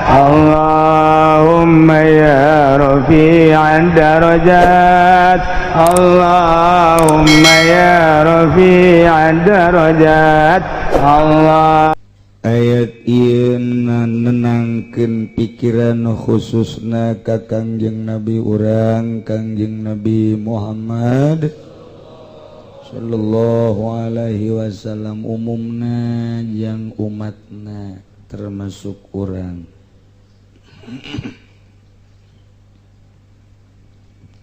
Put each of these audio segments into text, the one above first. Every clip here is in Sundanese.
اللهم يا رفيع الدرجات، اللهم يا رفيع الدرجات، الله. Ayat ieu nenangkeun pikiran, khususna ka Kangjeng Nabi urang, Kangjeng Nabi Muhammad Shallallahu Alaihi Wasallam, umumna yang umatna termasuk urang,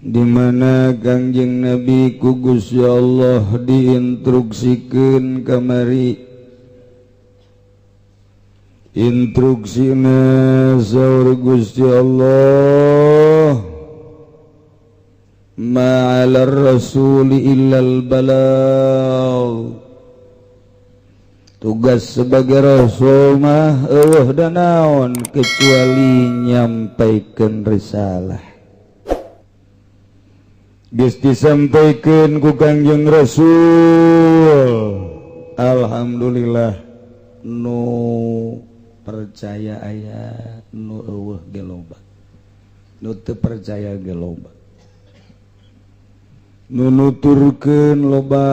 dimana Kangjeng Nabi ku Gusti Allah diinstruksikeun kamari. Instruksina saur Gusti Allah, ما على الرسول إلا البلاغ. Tugas sebagai rasul mah euweuh da naon kecuali nyampaikan risalah. Geus disampaikan ku Kangjeng Rasul, alhamdulillah nu percaya aya, nu euweuh ge loba, nu teu percaya ge loba, nu nuturkeun loba,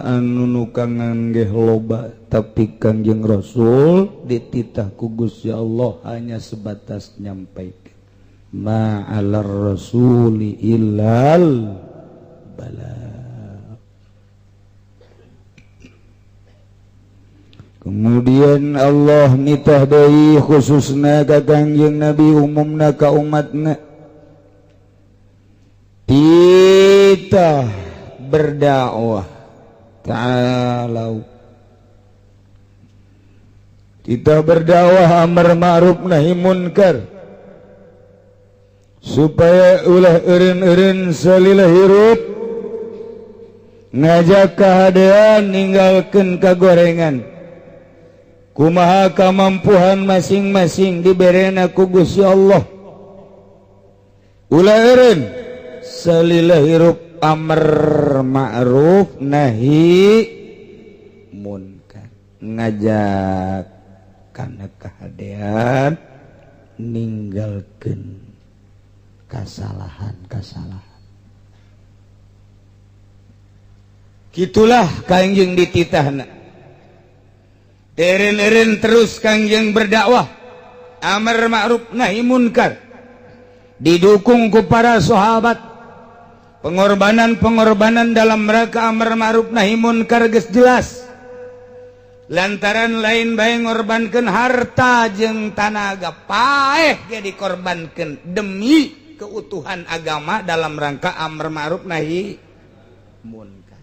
anu nukangan ge loba, tapi Kangjeng Rasul dititah ku Gusti Allah hanya sebatas nyampaikan, ما على الرسول إلا البلاغ. Kemudian Allah nitah deui khususna ka Kangjeng Nabi, umumna ka umatna, titah berdakwah, ta'alau, kita berdakwah amar ma'ruf nahi munkar supaya ulah eureun-eureun salila hirup, ngajak kahadean, ninggalkeun kagorengan. Kumaha kamampuhan masing-masing diberena ku Gusti Allah, ulah eureun salila hirup amar ma'ruf nahi munkar, ngajak kana kahadean, ninggalkeun kasalahan-kasalahan. Gitulah Kangjeng dititahna. Eureun-eureun terus Kangjeng berdakwah amar ma'ruf nahi munkar, didukung ku para sahabat. Pengorbanan-pengorbanan dalam mereka amar ma'ruf nahi munkar geus jelas, lantaran lain bae ngorbankeun harta jeung tanaga, paeh ge dikorbankeun demi keutuhan agama dalam rangka amar ma'ruf nahi munkar.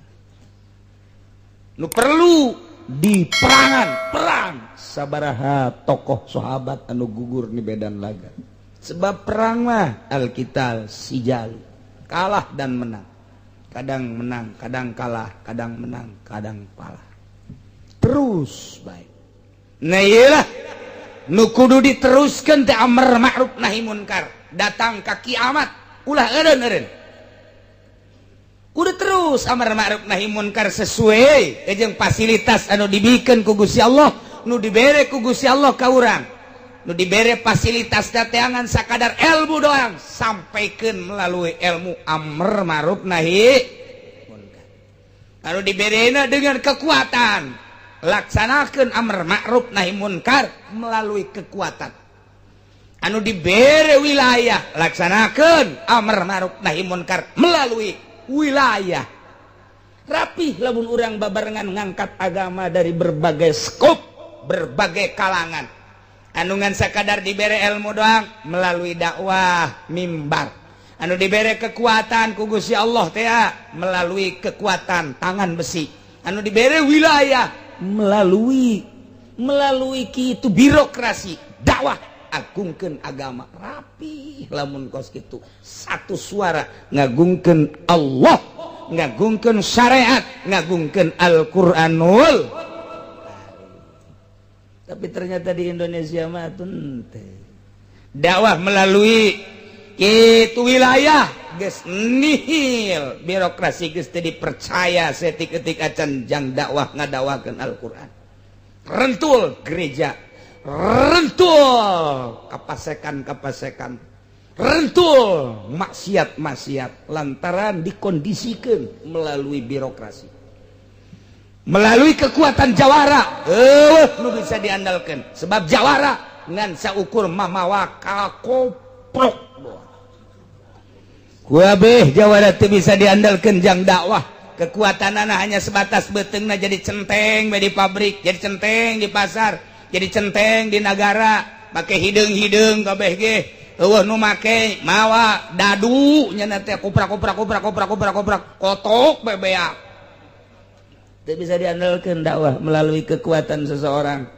Nu perlu di perangan perang, sabaraha tokoh sahabat anu gugur di medan laga, sebab perang mah القتال سجال, kalah dan menang, kadang menang kadang kalah, kadang menang kadang kalah, terus baik. Nah, iyalah nu kudu diteruskan teh amar ma'ruf nahi munkar datang ka kiamat. Ulah eureun-eureun, kudu terus amar ma'ruf nahi munkar sesuai jeung fasilitas anu dibikeun ku Gusti Allah, nu dibere ku Gusti Allah ka urang. Nu dibere fasilitas teangan sakadar ilmu doang, sampaikan melalui ilmu amar ma'ruf nahi munkar. Anu diberena dengan kekuatan, laksanakan amar ma'ruf nahi munkar melalui kekuatan. Anu dibere wilayah, laksanakan amar ma'ruf nahi munkar melalui wilayah. Rapih lamun urang babarengan ngangkat agama dari berbagai skop, berbagai kalangan. Anu ngan sakadar dibere ilmu doang, melalui dakwah mimbar. Anu dibere kekuatan ku Gusti Allah teh melalui kekuatan tangan besi. Anu dibere wilayah melalui melalui kitu birokrasi dakwah, agungkeun agama. Rapi lamun kos kitu, satu suara ngagungkeun Allah, ngagungkeun syariat, ngagungkeun Al-Qur'anul. Tapi ternyata di Indonesia mah teu. Dakwah melalui itu wilayah geus nihil, birokrasi geus teu dipercaya setik-etik acan jang dakwah ngadakwakeun Al-Qur'an. Rentul gereja. Rentul kapasekan-kapasekan, rentul maksiat-maksiat, lantaran dikondisikan melalui birokrasi, melalui kekuatan jawara. Nu bisa diandalkan sebab jawara ngan saukur mamawa kakoprok. Kuabeh jawara teu bisa diandalkan jang dakwah. Kekuatan anak hanya sebatas betengna jadi centeng di pabrik, jadi centeng di pasar, jadi centeng di negara, pakai hidung-hidung kabeh ge eueuh nu make mawa dadu nya teh, kuprak kuprak kuprak kuprak kuprak kuprak, kotok bebea. Teu bisa diandalkan dakwah melalui kekuatan seseorang.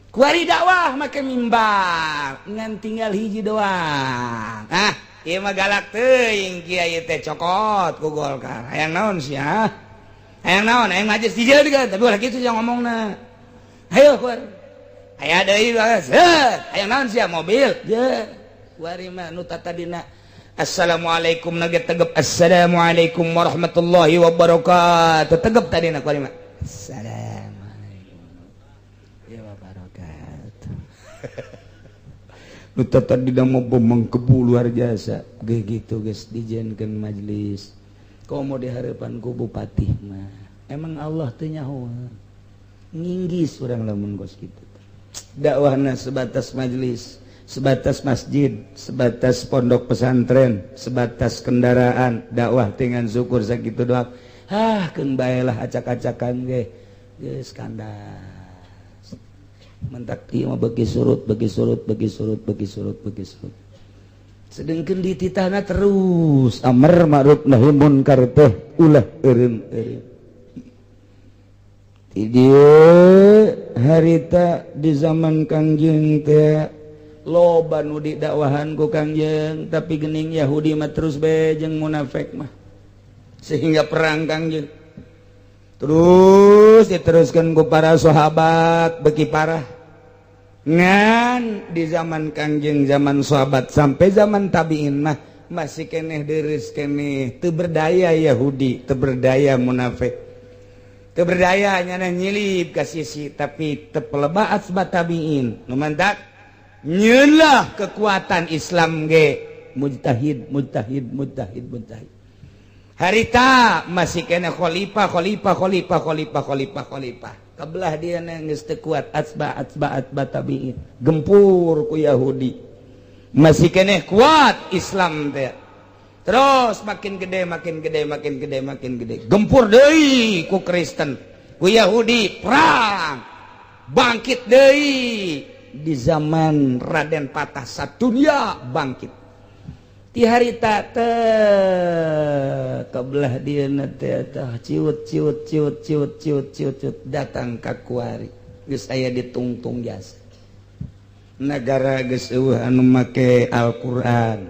Kuari dakwah make mimbar ngan tinggal hiji doang. Ah, ieu mah galak teuing kiai teh, cokot ku Golkar. Hayang naon sia? Hayang naon? Hayang majelis dijieun, tapi ulah kitu yang ngomongna. Ayo kuari. Aya deui, hayang naon sia? Mobil je. Kuari mah nu tadina assalamualaikum nage tegep, assalamualaikum warahmatullahi wabarakatuh tegep tadina, kuari mah assalamualaikum ya wabarakatuh. Nu tadina mau mengkebu luar biasa ge gitu geus dijieunkeun majelis komo di harapan ku bupati mah. Emang Allah teu nyaho nginggis urang lamun kos kitu. Dakwahna sebatas majelis, sebatas masjid, sebatas pondok pesantren, sebatas kendaraan. Dakwah dengan syukur sakitu doang. Ah, keun bae lah, acak-acakan ge geus kandas. Mentak ieu mah bagi surut, bagi surut, bagi surut, bagi surut, bagi surut. Sedangkan di titahna terus amar ma'ruf nahi munkar teh ulah eureum-eureum. Di dieu harita di zaman Kangjeng teh loba nu didakwahan ku Kangjeng, tapi gening Yahudi mah terus bae jeung munafik mah, sehingga perang Kangjeng terus diteruskan ku para sahabat beki parah. Ngan di zaman Kangjeng, zaman sahabat, sampai zaman tabiin mah masih keneh deres keneh, teu berdaya Yahudi, teu berdaya munafik, teu berdaya nyana nyilip ka sisi, tapi teu peleba asba tabiin. Nu mantak nyelah kekuatan Islam ge mujtahid, mujtahid, mujtahid, mujtahid. Harita masih kena khalifah, khalifah, khalifah, khalifah, khalifah, khalifah. Kebelah dia geus teu kuat atsba atsba atsba tabiin, gempur ku Yahudi, masih keneh kuat Islam teh. Terus makin gede, makin gede, makin gede, makin gede, gempur deui ku Kristen, ku Yahudi, perang, bangkit deui di zaman Raden Patah, satunya bangkit ti harita teh. Kebelah dia teh ciut ciut ciut ciut ciut ciut ciut, datang ka kuari geus aya ditungtung jasa negara, geus eueuh anu make Al-Qur'an,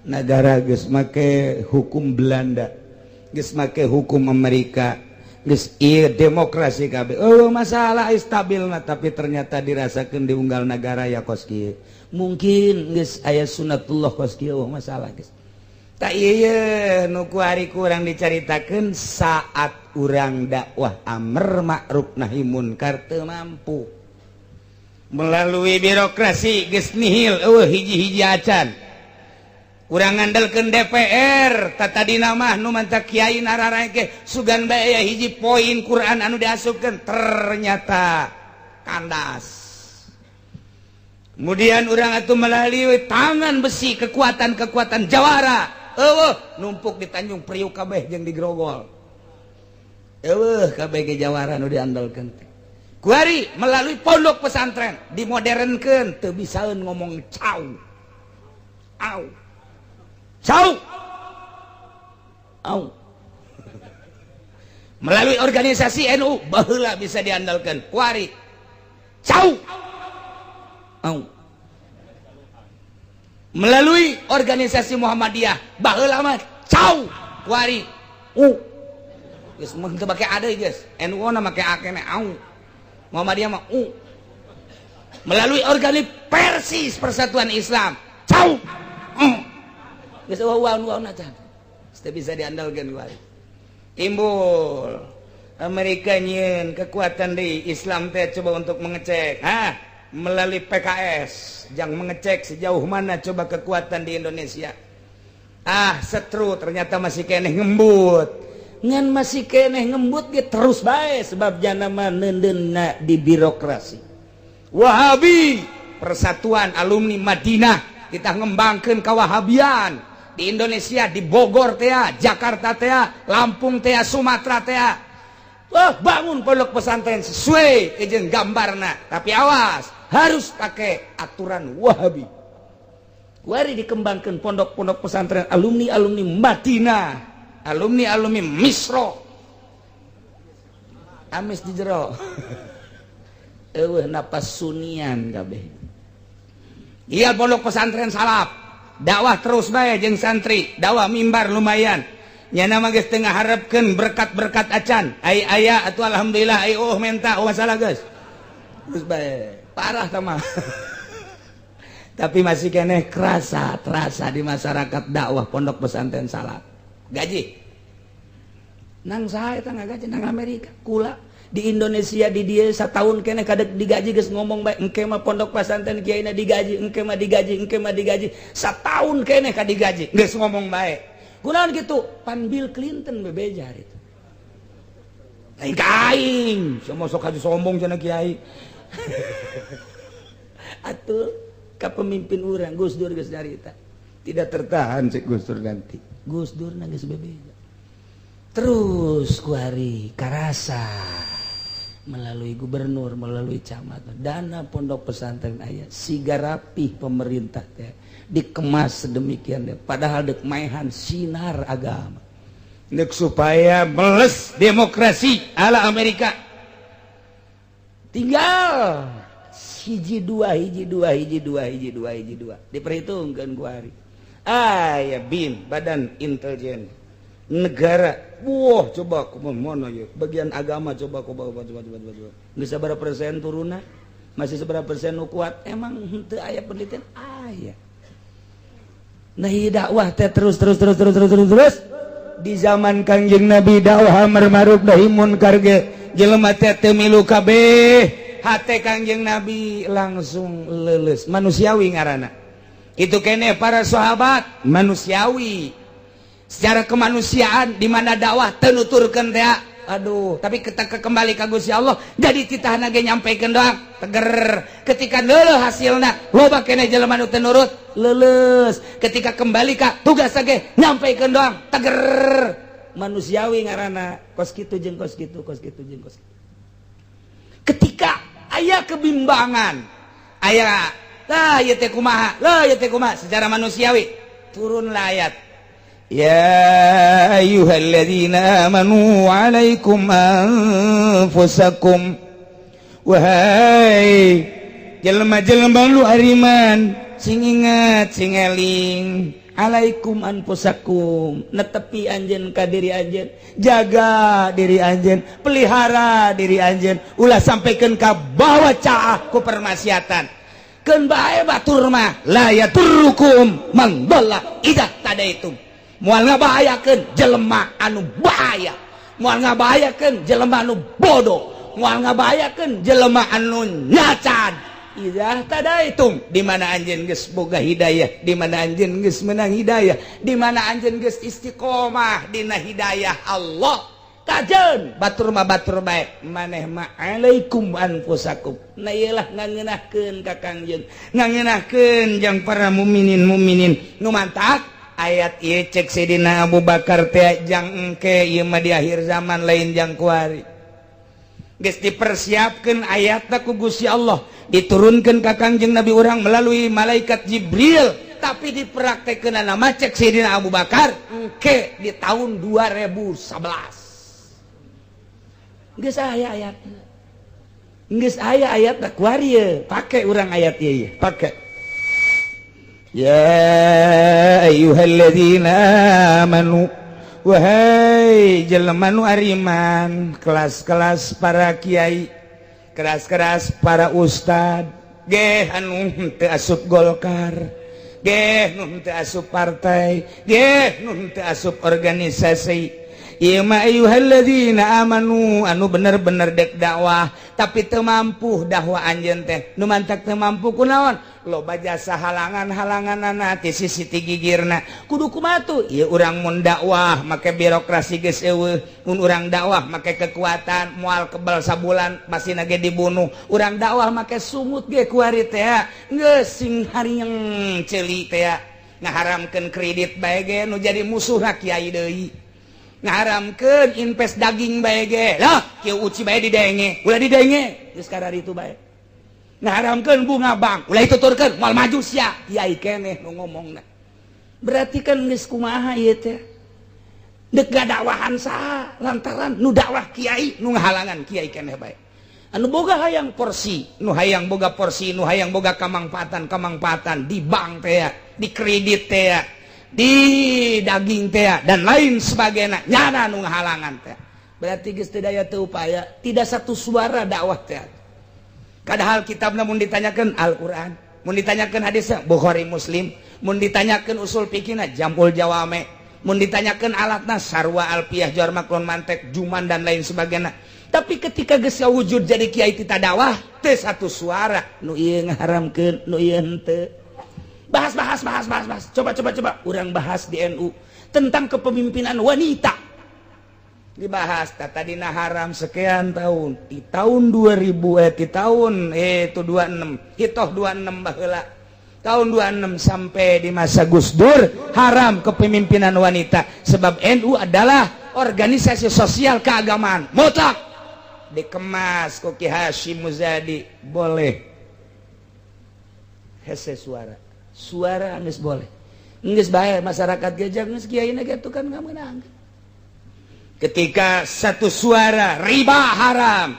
negara geus make hukum Belanda, geus make hukum Amerika, geus ieu demokrasi kabeh. Oh, masalah stabil mah, tapi ternyata dirasakeun di unggal negara ya kos kieu. Mungkin geus aya sunatullah kos kieu. Oh, masalah geus tak ieu nu kuari kurang dicaritakeun. Saat urang dakwah amar ma'ruf nahi munkar teu mampu melalui birokrasi, geus nihil, eueuh hiji-hiji acan. Kurang ngandalkeun DPR tadi mah, nu mantak kiai nararae sugan bae aya hiji poin Quran anu diasupkeun, ternyata kandas. Kemudian urang atuh melalui tangan besi, kekuatan-kekuatan jawara, eueuh numpuk di Tanjung Priuk kabeh jeung di Grogol, eueuh kabeh ge jawara nu diandalkeun. Kuari melalui pondok pesantren dimodernkeun, teu bisaeun ngomong cau au cau au. Melalui organisasi NU baheula bisa diandalkan, kuari cau au. Melalui organisasi Muhammadiyah baheula mah cau, kuari u. Geus mah teu make ada geus, NU na make a kene au, Muhammadiyah mah u. Melalui organisasi Persis, Persatuan Islam, cau u. Geus eueuh nu acan. Teu bisa diandalkeun. Kuari timbul Amerika nyieun kekuatan di Islam teh, coba untuk mengecek, hah. Melalui PKS yang mengecek sejauh mana coba kekuatan di Indonesia. Ah, setru, ternyata masih keneh ngembut. Ngan masih keneh ngembut ge terus bae, sebab jana mah neundeunna di birokrasi. Wahabi, Persatuan Alumni Madinah, kita ngembangkan kewahabian di Indonesia, di Bogor teh, Jakarta teh, Lampung teh, Sumatera teh. Wah, bangun pondok pesantren sesuai jeung gambarna, tapi awas, harus pakai aturan Wahabi. Wari dikembangkan pondok-pondok pesantren alumni-alumni Madinah, alumni-alumni Misro. Amis di jero eueuh napas sunian kabeh. Iya, pondok pesantren salaf dakwah terus bae jeung santri, dakwah mimbar lumayan. Nyana mah geus teu ngaharepkeun berkat-berkat acan. Ai aya atuh alhamdulillah, ai oh menta, oh masalah, geus. Terus bae parah sama. Tapi masih keneh kerasa, terasa di masyarakat dakwah pondok pesantren salaf. Gaji. Nang saha eta ngagaji? Nang Amerika. Kula di Indonesia di dia setahun keneh kadek digaji geus ngomong bae, engke mah pondok pesantren kiaina digaji, engke mah digaji, engke mah digaji. Setahun keneh ka digaji geus ngomong bae. Kunaon gitu? Pan Bill Clinton bebeja itu. Lain ka aing, semua sok haji sombong cenah kiai. Atuh ka pemimpin urang Gus Dur geus nyarita. Tidak tertahan cek Gus Dur nanti. Gus Dur geus bebeja. Terus kuari karasa melalui gubernur, melalui camat, dana pondok pesantren aya siga rapih pemerintah teh dikemas sedemikian deh, padahal dek maehan sinar agama. Dek supaya meles demokrasi ala Amerika, tinggal hiji dua, hiji dua, hiji dua, hiji dua, hiji dua, diperhitungkan kuari aya BIN, Badan Intelijen Negara. Wah, coba aku mana ya bagian agama, coba coba coba coba coba coba, bisa berapa persen turunna, masih seberapa persen nu kuat? Emang henteu aya penelitian? Aya. Nah, ieu dakwah teh terus terus terus terus terus terus terus. Di zaman Kangjeng Nabi dakwah amar ma'ruf nahi munkar ge jelema teh teu milu kabeh. Hate Kangjeng Nabi langsung leuleus. Manusiawi ngaranna itu kene. Para sahabat manusiawi secara kemanusiaan, di mana dakwah teu nuturkeun teh, aduh. Tapi kita kembali ka Gusti Allah, jadi titah ge nyampaikan doang, teger. Ketika leuleus hasilna, loba kene jelema nu teu nurut, leuleus. Ketika kembali ka tugas ge nyampaikan doang, teger. Manusiawi ngaranna, kos kitu jeung kos kitu, kos kitu jeung kos kitu. Ketika aya kebimbangan, aya lah, ieu teh kumaha lah, ieu teh kumaha, secara manusiawi turunlah ayat يا أيها الذين آمنوا عليكم أنفسكم. Wahai jelema-jelema lu ariman, sing ingat, sing eling, alaikum anfusakum, netepi anjeun ka diri anjeun, jaga diri anjeun, pelihara diri anjeun, ulah sampaikan ka bawa caah ku permaksiatan. Keun bae batur mah, la yadurrukum man dhalla idza ihtadaitum. Moal ngabahayakeun jelema anu bahaya, moal ngabahayakeun jelema anu bodoh, moal ngabahayakeun jelema anu nyacan. Idza ihtadaitum, di mana anjeun geus boga hidayah, di mana anjeun geus menang hidayah, di mana anjeun geus istiqomah dina hidayah Allah. Kajen batur mah batur bae, maneh mah alaikum anfusakum. Nah, iyalah ngangeunahkeun ka Kangjeng, ngangeunahkeun jang para mukminin mukminin nu mantak ayat ieu. Cek Sidina Abu Bakar teh, jang engke ieu mah di akhir zaman, lain jang kuari. Geus dipersiapkeun ayatna ku Gusti Allah, diturunkan ka Kangjeng Nabi urang melalui malaikat Jibril, tapi dipraktekkeun nama cek Sidina Abu Bakar engke di tahun 2011. Geus aya ayat, geus aya ayat kuari ye. Pake urang ayat ieu, pake ya ayyuhalladzina amanu. Wahai jelema nu ariman, kelas-kelas para kiai, keras-keras para ustad geh, anu teu asup Golkar geh, nu teu asup partai geh, nu teu asup organisasi. Ieu mah ayyuhalladzina amanu anu bener-bener dek dakwah tapi teu mampu dakwah anjeun teh. Nu mantak teu mampu kunaon? Loba jasa halangan-halanganana ti sisi ti gigirna. Kudu kumaha tuh? Ieu urang mun dakwah make birokrasi geus eueuh, mun urang dakwah make kekuatan moal kebal sabulan masih ge dibunuh. Urang dakwah make sungut ge kuari teh geus sing harieng ceuli teh ngaharamkeun kredit bae ge nu jadi musuh kiai deui. Ngaharamkeun invest daging bae ge lah kieu uci bae didenge, ulah didenge geus kararitu bae. Ngaharamkeun bunga bank, ulah dituturkeun moal maju sia, kiai keneh nu ngomongna. Berarti kan geus kumaha ieu teh? Dek dakwahan saha lantaran nu dakwah kiai nu ngahalangan kiai keneh bae. Anu boga hayang porsi, nu hayang boga porsi, nu hayang boga kamangpaatan kamangpaatan di bank teh, di kredit teh, di daging teh dan lain sebagainya, nyana nu ngahalangan teh. Berarti geus teu daya teu upaya, tidak satu suara dakwah teh. Padahal kitabna mun ditanyakeun Al-Qur'an, mun ditanyakeun hadisnya Bukhari Muslim, mun ditanyakeun usul fikihna Jam'ul Jawame, mun ditanyakeun alatna Sarwa Alfiyah Jawar Maklun Mantek Juman dan lain sebagainya. Tapi ketika geus wujud jadi kiai tita dakwah teu satu suara, nu ieu ngaharamkeun, nu ieu henteu. Bahas bahas bahas bahas bahas. Coba coba coba urang bahas di NU tentang kepemimpinan wanita. Dibahas tadina haram sekian tahun di tahun 2000 di tahun itu 26 hitoh 26 baheula tahun 26 sampai di masa Gus Dur haram kepemimpinan wanita sebab NU adalah organisasi sosial keagamaan mutlak. Dikemas ku Ki Hasyim Muzadi boleh hese suara suara geus boleh geus bae masyarakat gejak geus kiai na gitu kan nggak menang. Ketika satu suara riba haram,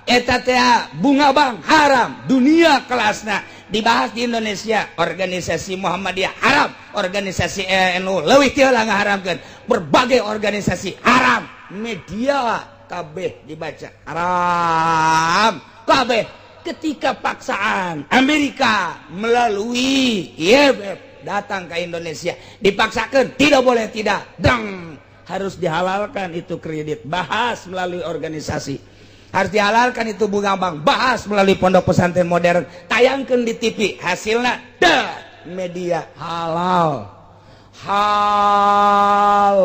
eta teh bunga bank haram, dunia kelasna dibahas di Indonesia, organisasi Muhammadiyah haram, organisasi NU leuwih ti heula ngaharamkeun, berbagai organisasi haram, media kabeh dibaca haram kabeh. Ketika paksaan Amerika melalui IMF datang ke Indonesia dipaksakan tidak boleh tidak dang harus dihalalkan itu kredit, bahas melalui organisasi, harus dihalalkan itu bunga bank, bahas melalui pondok pesantren modern, tayangkan di TV, hasilnya dah media halal halal.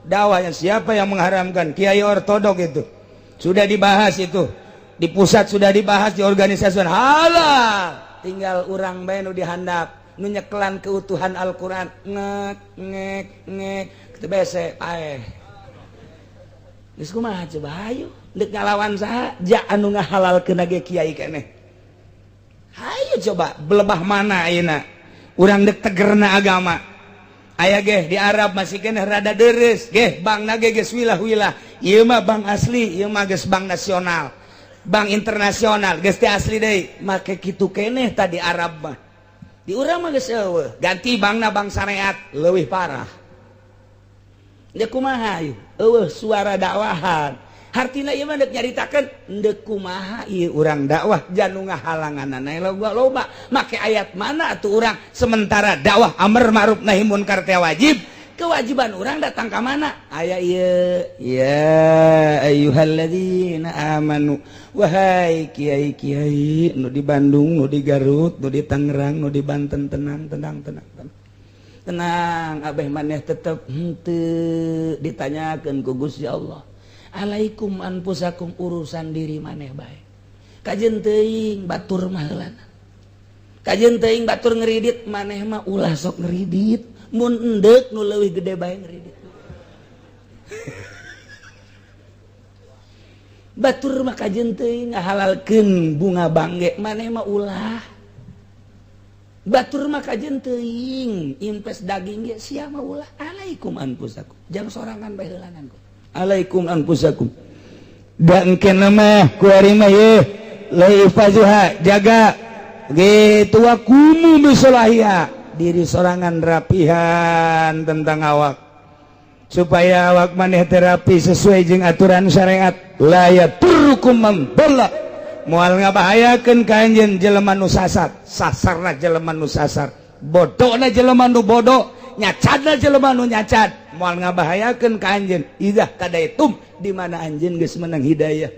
Dakwahnya siapa yang mengharamkan? Kiai ortodok itu sudah dibahas, itu di pusat sudah dibahas, di organisasi halal, tinggal urang bae nu dihandap nu nyekelan keutuhan Al-Qur'an ngek ngek ngek kitu bese paeh. Geus kumaha coba, hayu deuk ngalawan saha ja anu ngahalalkeun ge kiai keneh? Hayu coba belebah mana ayeuna urang deuk tegerna agama. Aya ge di Arab masih keneh rada deres ge bank ge geus wilah-wilah, ieu mah bank asli, ieu mah geus bank nasional, bank internasional, geus teh asli deui make kitu keneh tadi Arab mah. Di urang mah geus eueuh, ganti bankna bank syariat leuwih parah. Deuk kumaha ieu? Eueuh suara dakwahan. Hartina ieu mah deuk nyaritakeun deuk kumaha ieu urang dakwah janu ngahalanganana loba loba. Make ayat mana atuh urang sementara dakwah amar ma'ruf nahi munkar teh wajib? Kewajiban urang datang ka mana? Aya ieu ya ayyuhalladzina amanu, wahai kiai-kiai nu di Bandung, nu di Garut, nu di Tangerang, nu di Banten, tenang tenang tenang tenang tenang, abeh maneh tetep henteu ditanyakeun ku Gusti Allah. Alaikum anfusakum, urusan diri maneh bae. Kajeun teuing batur mah heulana, kajeun teuing batur ngeridit, maneh mah ulah sok ngeridit, mun endek nu leuwih gede bae ngeridit. Batur mah kajeun teuing ngahalalkeun bunga bangge, maneh mah ulah. Batur mah kajeun teuing invest daging ge, sia mah ulah. Alaikum anfusakum, jang sorangan bae heulanan ku. Alaikum anfusakum dan kena mah kuari mah ye laifazuha jaga gitu wakumu bisolahia, diri sorangan rapihan tentang awak supaya awak maneh terapi sesuai jeung aturan syariat. La yaturukum man dhalla, moal ngabahayakeun ka anjeun jelema nu sasar, sasarna jelema nu sasar, bodona jelema nu bodoh. Nyacadna jelema nu nyacad moal ngabahayakeun ka anjeun idzah kadaitum di mana anjeun geus menang hidayah.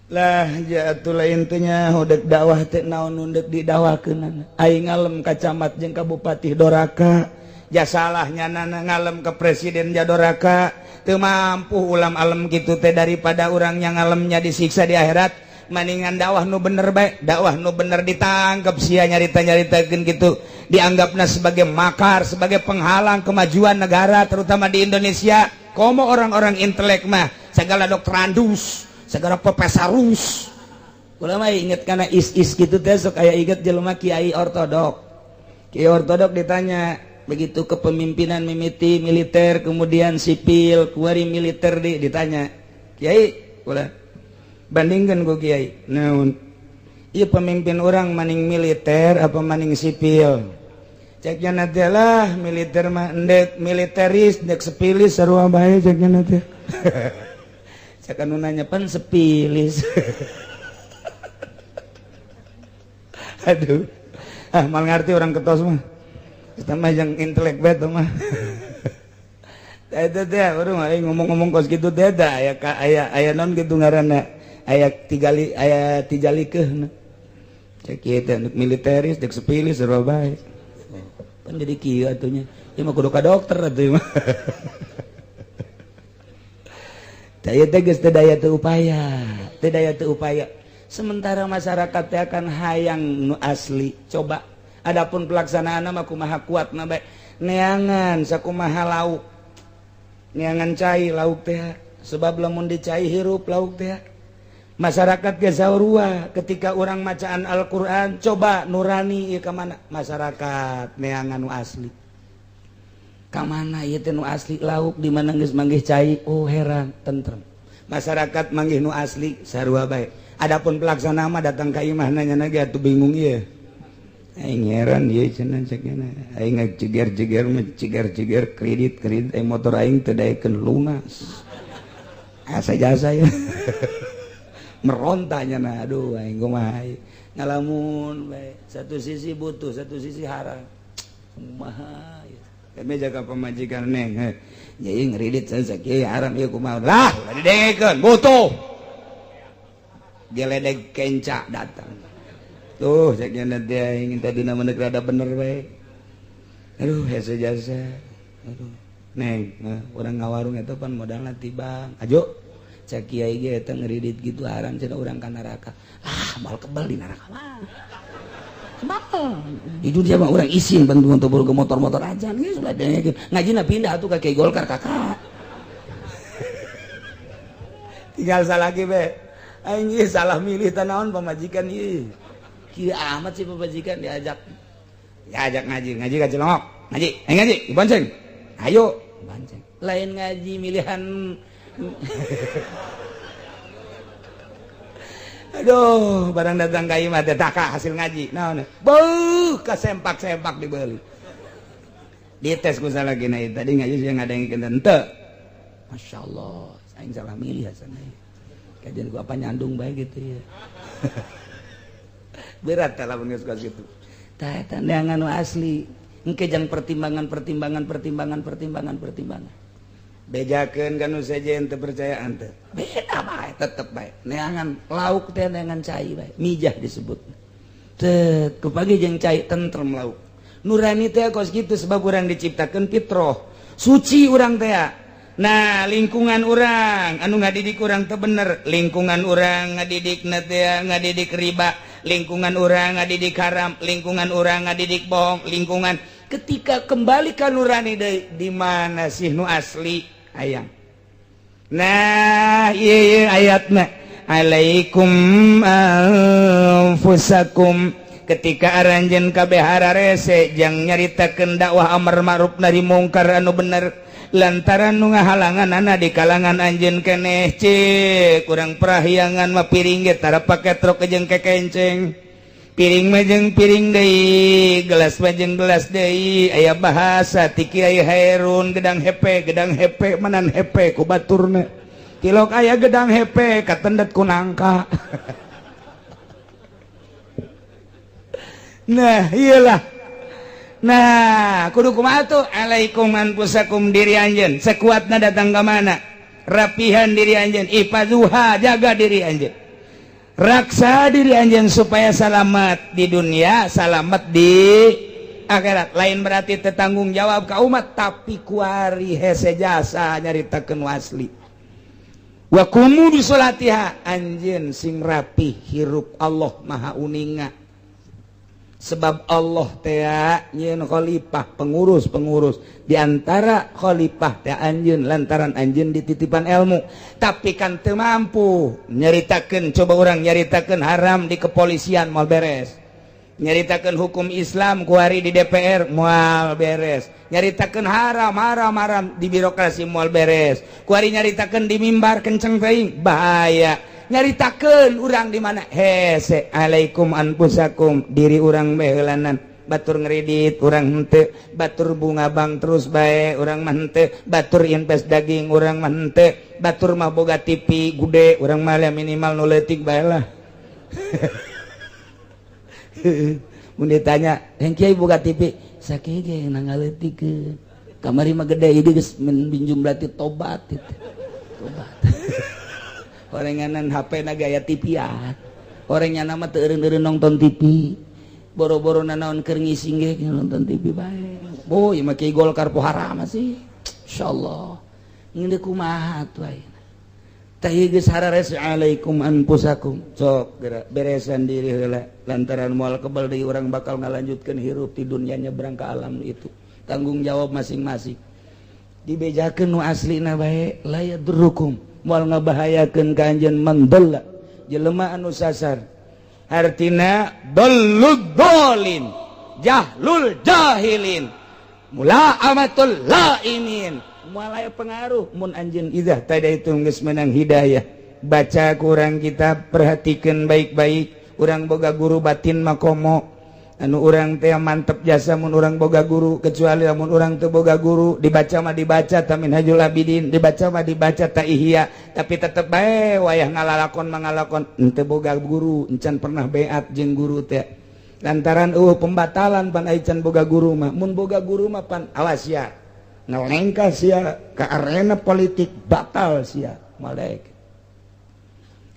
Lah jatuh lain teh nya dek dakwah teh naon nu deuk didakwakeun. Aing ngalem ka camat jeung ka bupati doraka, ja salahnya nana ngalem ke presiden ja doraka. Teu mampu ulam alem gitu teh. Daripada orang yang ngalemnya disiksa di akhirat, maningan dakwah nu bener bae. Dakwah nu bener ditangkap sia, nyarita-nyaritakeun gitu, dianggapna sebagai makar, sebagai penghalang kemajuan negara, terutama di Indonesia. Komo orang-orang intelek mah segala doktorandus, segala profesorus. Kula mah inget karena is-is gitu teh sok aya inget jelema kiai ortodok. Kiai ortodok ditanya begitu kepemimpinan mimiti militer, kemudian sipil, kuari militer di ditanya, "Kiai, kula bandingkan ku kiai." "Naon?" "Iya, pemimpin orang maning militer apa maning sipil?" Ceknya nanti, "Lah, militer mah endek militeris, endek sepilis sarua bae," ceknya nanti. Cek anu nanya, "Pan sepilis." Aduh, ah, mal ngerti orang ketos mah. Kita mah yang intelek bet mah. Eta teh baru ngomong-ngomong kos gitu teh da aya aya aya non gitu ngaranna, aya tigali, aya tijalikeuh. Cek ieu teh militeris dek sepilis sarua bae. Pan jadi kieu atuh nya. Ieu mah kudu ka dokter atuh mah. Tah ieu teh geus teu daya teu upaya, teu daya teu upaya. Sementara masyarakat teh akan hayang nu asli. Coba adapun pelaksanaan mah kumaha kuat na bae. Neangan sakumaha lauk. Neangan cai lauk teh, sebab lamun dicai hirup lauk teh. Masyarakat ge sarua, ketika orang macaan Al-Qur'an, coba nurani ieu ka mana masyarakat neangan nu asli. Ka mana ieu teh nu asli lauk, di mana geus manggih cai, oh heran, tentrem. Masyarakat manggih nu asli sarua bae. Adapun pelaksana mah datang ka imah nanya ge atuh bingung ieu. Aing heran ieu cenah cek aing ngajeger-jeger mah jeger-jeger kredit-kredit, aing motor aing teu daekeun lunas. Asa jasa ya. Merontanya nah, aduh, aing kumaha ngalamun bae. Satu sisi butuh, satu sisi haram. Kumaha ya. Kami jaga pamajikan neng. Jadi ngeridit saya kieu haram ieu kumaha. Lah, didengekeun, butuh. Geledek kenca datang. Tuh, cek nya teh aing tadi nama rada bener bae. Aduh, hese jasa. Aduh. Neng, urang ngawarung eta pan modalna ti bank. Ajo. Cek kiai ge eta ngeridit gitu haram cenah, urang ka neraka. Ah, moal kebal di neraka mah. Kebal. Di dunia mah urang isin bantu untuk ke motor-motor aja geus ulah dengekeun. Ngajina pindah atuh ka Kiai Golkar kakak. Tinggal salah lagi be. Aing ieu salah milih tanaon pamajikan ieu. Kieu amat sih pamajikan diajak. Diajak ngaji, ngaji ka Cilongok. Ngaji, ayo ngaji, dibonceng. Ayo, bonceng. Lain ngaji milihan. Aduh, barang datang ka imah teh taka hasil ngaji. Naon? Beuh, kasempak-sempak dibeli. Dites ku salah gina tadi ngaji sih ngadengkeun henteu. Masya Allah, aing salah milih hasana. Kajian gua apa nyandung bae gitu ya. Berat lamun geus kos kitu. Tah eta neangan nu asli. Engke jang pertimbangan pertimbangan pertimbangan pertimbangan pertimbangan. Bejakeun ka nu sejen teu percayaan teh. Beda bae, tetep bae. Neangan lauk teh neangan cai bae, mijah disebut. Tet, kupagi jeung cai tentrem lauk. Nurani teh kos kitu sebab urang diciptakeun fitroh. Suci urang teh. Nah, lingkungan urang anu ngadidik urang teu bener, lingkungan urang ngadidik teh ngadidik riba, lingkungan urang ngadidik haram, lingkungan urang ngadidik bohong, lingkungan ketika kembali ka nurani deui di mana sih nu asli hayang. Nah, ieu ieu ayatna alaikum anfusakum, ketika aranjeun kabeh hararese jang nyaritakeun dakwah amar ma'ruf nahi mungkar anu bener, lantaran nu ngahalangan ana di kalangan anjeun keneh. Cek kurang prahyangan mah piring ge tara pake truk jeung kekenceng, piring mah jeung piring deui, gelas mah jeung gelas deui. Aya bahasa ti Kiai Hairun, gedang hepe, gedang hepe manan hepe ku baturna, tilok aya gedang hepe katendet ku nangka. Nah, iyalah. Nah, kudu kumaha tuh? Alaikum anfusakum, diri anjeun. Sekuatna datang ke mana? Rapihan diri anjeun, ihfazuha, jaga diri anjeun. Raksa diri anjeun supaya selamat di dunia, selamat di akhirat. Lain berarti tetanggung jawab ke umat, tapi kuari hese jasa nyaritakeun asli. Wa qumu bi sholatiha, anjeun sing rapi hirup. Allah Maha Uninga, sebab Allah teh nyieun khalifah, pengurus-pengurus. Diantara khalifah teh anjeun, lantaran anjeun dititipan ilmu, tapi kan teu mampu nyaritakeun. Coba orang nyaritakeun haram di kepolisian, moal beres. Nyaritakeun hukum Islam kuari di DPR, moal beres. Nyaritakeun haram haram haram di birokrasi, moal beres. Kuari nyaritakeun di mimbar kenceng teuing, bahaya. Nyaritakeun urang di mana hese. Alaikum anfusakum, diri urang baheulanan. Batur ngeredit, urang henteu. Batur bunga bank terus bae, urang mah henteu. Batur invest daging, urang mah henteu. Batur mah boga TV gede, urang mah minimal nu leutik bae lah. Mun ditanya, "Yang kiai boga TV sakieu ge na ngaleutikeun kamari mah gede, ieu geus minjum, berarti tobat itu." Tobat. Orenganan HP na gaya TV-an. Orangnya nama teu eureun-eureun nonton TV. Boro-boro nanaon, keur ngising ge nonton TV bae. Boy, ieu mah kiai Golkar po haram sih. Insyaallah. Ngeundeuk kumaha atuh ayeuna. Tah, ieu geus harares. Alaikum anfusakum. Sok geura beresan diri heula, lantaran moal kebal deui urang bakal ngalanjutkeun hirup di dunia, nyebrang ke alam itu. Tanggung jawab masing-masing. Dibejakeun nu aslina bae, la yadurrukum, moal ngabahayakeun ka anjeun, man dhalla, jelema anu sasar. Artina dallud dolin, jahlul jahilin, mula amatul laimin, moal aya pengaruh mun anjeun idzah tadi itu geus menang hidayah. Baca kurang kita perhatikan baik-baik. Urang boga guru batin makomo anu urang teh mantep jasa mun urang boga guru, kecuali lamun urang teu boga guru, dibaca mah dibaca ta Minhajul Abidin, dibaca mah dibaca ta Ihya, tapi tetep bae wayah ngalalakon mangalakon henteu boga guru, encan pernah beat jeung guru teh, lantaran pembatalan pan ai can boga guru mah. Mun boga guru mah pan awas ya, ngelengkah sia ke arena politik, batal sia malek.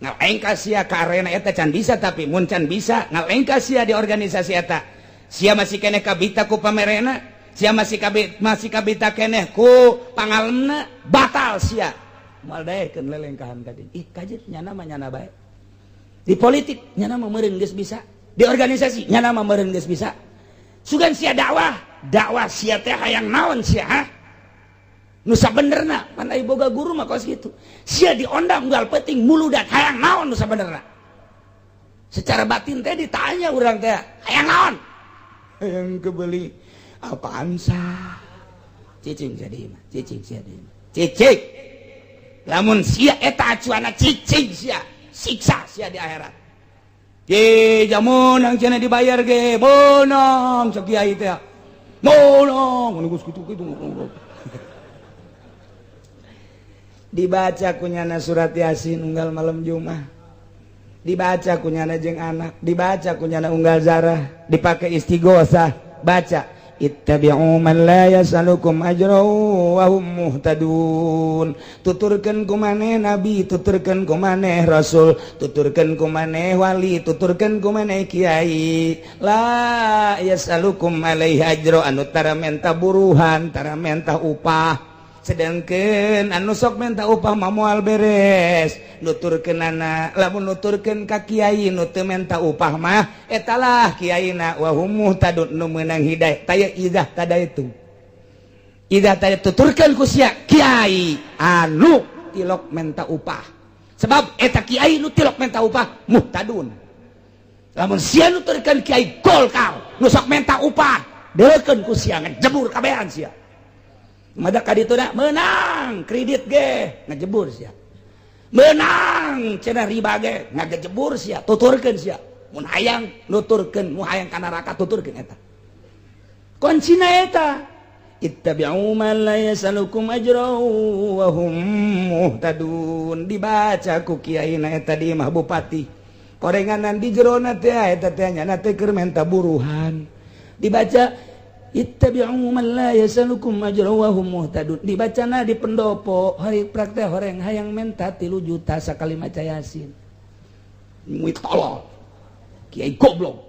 Ngalengkah sia ke arena eta can bisa, tapi mun can bisa ngalengkah sia di organisasi eta, sia masih keneh kabita ku pamerena, sia masih kabita keneh ku pangalemna, batal sia, moal daekeun lelengkahan tadi. Ih, kajet nyana mah, nyana bae di politik, nyana mah meureun geus bisa di organisasi, nyana mah meureun geus bisa. Sugan sia dakwah, dakwah sia teh hayang naon sia, ha? Nu sabenerna pan ai boga guru mah kos kitu. Sia diondang unggal penting muludan, hayang naon nu sabenerna? Secara batin teh ditanya urang teh, hayang naon? Hayang kebeli apaan sah? Cicing jadi mah, cicing sia di mah. Cicing. Lamun sia eta acuana, cicing sia, siksa sia di akhirat. Ye, jamun cenah dibayar ge, meunang cek kiai teh. Meunang, geus kitu-kitu. Dibaca kunyana surat Yasin unggal malam Jumat, dibaca kunyana jeung anak, dibaca kunyana unggal zarah, dipakai istighosah, baca ittabi'u man la yas'alukum ajra wa hum muhtadun. Tuturkeun ku maneh nabi, tuturkeun ku maneh rasul, tuturkeun ku maneh wali, tuturkeun ku maneh kiai, la yas'alukum alaihi ajra, anu tara menta buruhan, tara menta upah. Sedangkan anu sok minta upah mah moal beres. Nuturkeun anak, lamun nuturkeun ka kiai nu teu menta upah mah, etalah kiaina wa hum muhtadun, nu meunang hidayah. Taya idzah tada itu, idzah tada tuturkeun ku sia kiai anu tilok menta upah, sebab eta kiai nu tilok menta upah muhtadun. Lamun sia nuturkeun kiai Golkar nu sok menta upah, deukeun ku sia ngejebur kabehan sia. Mada ka ditu menang kredit ge ngejebur sia, menang cenah riba ge ngagejebur sia. Tuturkeun sia mun hayang nuturkeun, mu hayang ka neraka, tuturkeun eta kuncina eta, ittabi'u man la yasalukum ajra wa hum muhtadun. Dibaca ku kiai na eta di imah bupati, korenganan di jerona teh eta teh nyana teh keur menta buruhan. Dibaca Ittabi'u man la yasalukum ajra wa hum muhtadun. Dibacana di pendopo hari praktek horeng hayang menta 3 juta sakali maca Yasin. Muit tolol. Kiai goblok.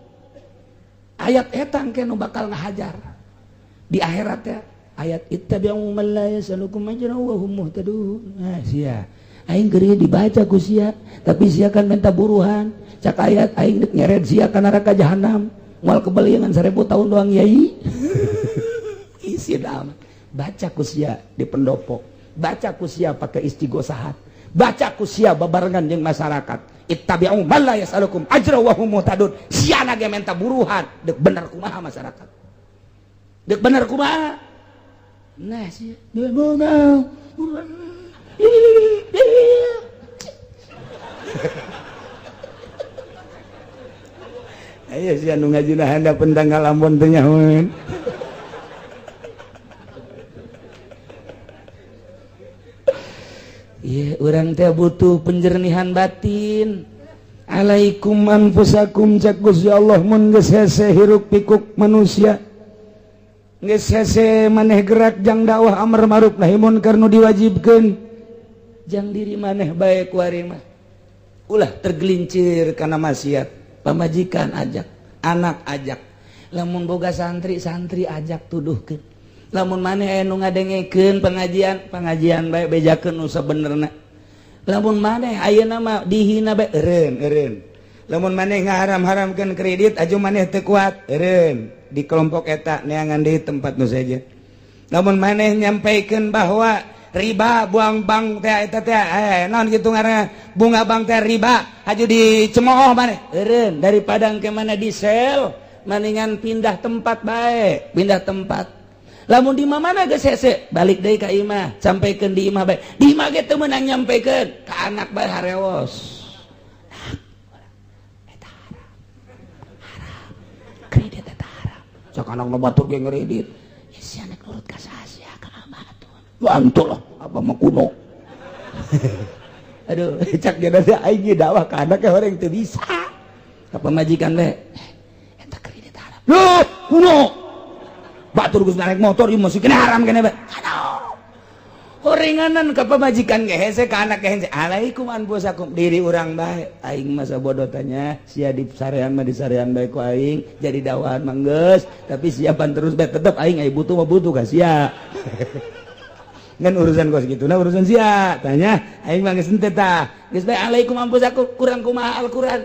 Ayat eta engke nu bakal ngahajar di akhirat ya. Ayat ittabi'u man la yasalukum ajra wa hum muhtadun. Nah, sia. Aing keur dibaca ku sia, tapi sia kan minta buruhan. Cak ayat aing deuk nyeret sia ka neraka jahanam. Moal kebeliangan 1000 tahun doang yai. Isi amat. Baca ku sia di pendopo. Baca ku sia pakai istighosahat. Baca ku sia babarengan jeung masyarakat. Ittabi'u man la yasalukum ajra wa hum muhtadun. Sia ge menta buruhan, deuk bener kumaha masyarakat. Deuk bener kumaha? Nah sia mau buruan. Ayo sia nu ngajina handapeun tanggal Ambon teh nyahoeun. Ieu urang teh butuh penjernihan batin. Alaikum anfusakum cak Gusti Allah mun geus hese hiruk pikuk manusia. Geus hese maneh gerak jang dakwah amar ma'ruf nahi munkar nu diwajibkeun. Jang diri maneh bae kuari mah. Ulah tergelincir kana maksiat. Pamajikan ajak, anak ajak, lamun boga santri santri ajak tuduhkeun. Lamun maneh aya nu ngadengekeun pengajian, pengajian bae bejakeun nu sabenerna. Lamun maneh ayeuna mah dihina bae eureun eureun. Lamun maneh ngaharam-haramkeun kredit aju maneh teu kuat eureun di kelompok eta neangan deui tempat nu sejen. Lamun maneh nyampaikeun bahwa riba buang bank teh eta teh naon kitu ngaranna bunga bank teh riba haju dicemooh maneh eureun daripada engke mana di sel mendingan pindah tempat bae, pindah tempat. Lamun di mana geus hese balik deui ka imah, sampaikeun di imah bae. Di imah ge teu meunang nyampaikeun ka anak bae harewos. Eta haram. Haram. Kredit eta haram. Sok anak nu batur ge ngredit. Ya si anak nurut ka saha sia ka abah atuh. Bantu lah, abah mah kuno. Aduh, cak dia teh aing dakwah ka anak orang teu bisa. Ka pamajikan bae. Eta kredit haram. Loh, kuno. Batur geus naik motor ieu masih kena haram kene bae. Aduh. Horenganan ka pamajikan ge hese ka anak ge hese. Alaikum anfusakum diri urang bae. Aing masa bodoh tanya, sia di sarean mah di sarean bae ku aing jadi dakwahan mah geus, tapi siapan terus bae tetep aing ai butuh mah butuh ka sia. Ngan urusan kos gitu nah urusan sia tanya aing mah geus henteu tah geus bae alaikum anfusakum kurang kumaha Al-Qur'an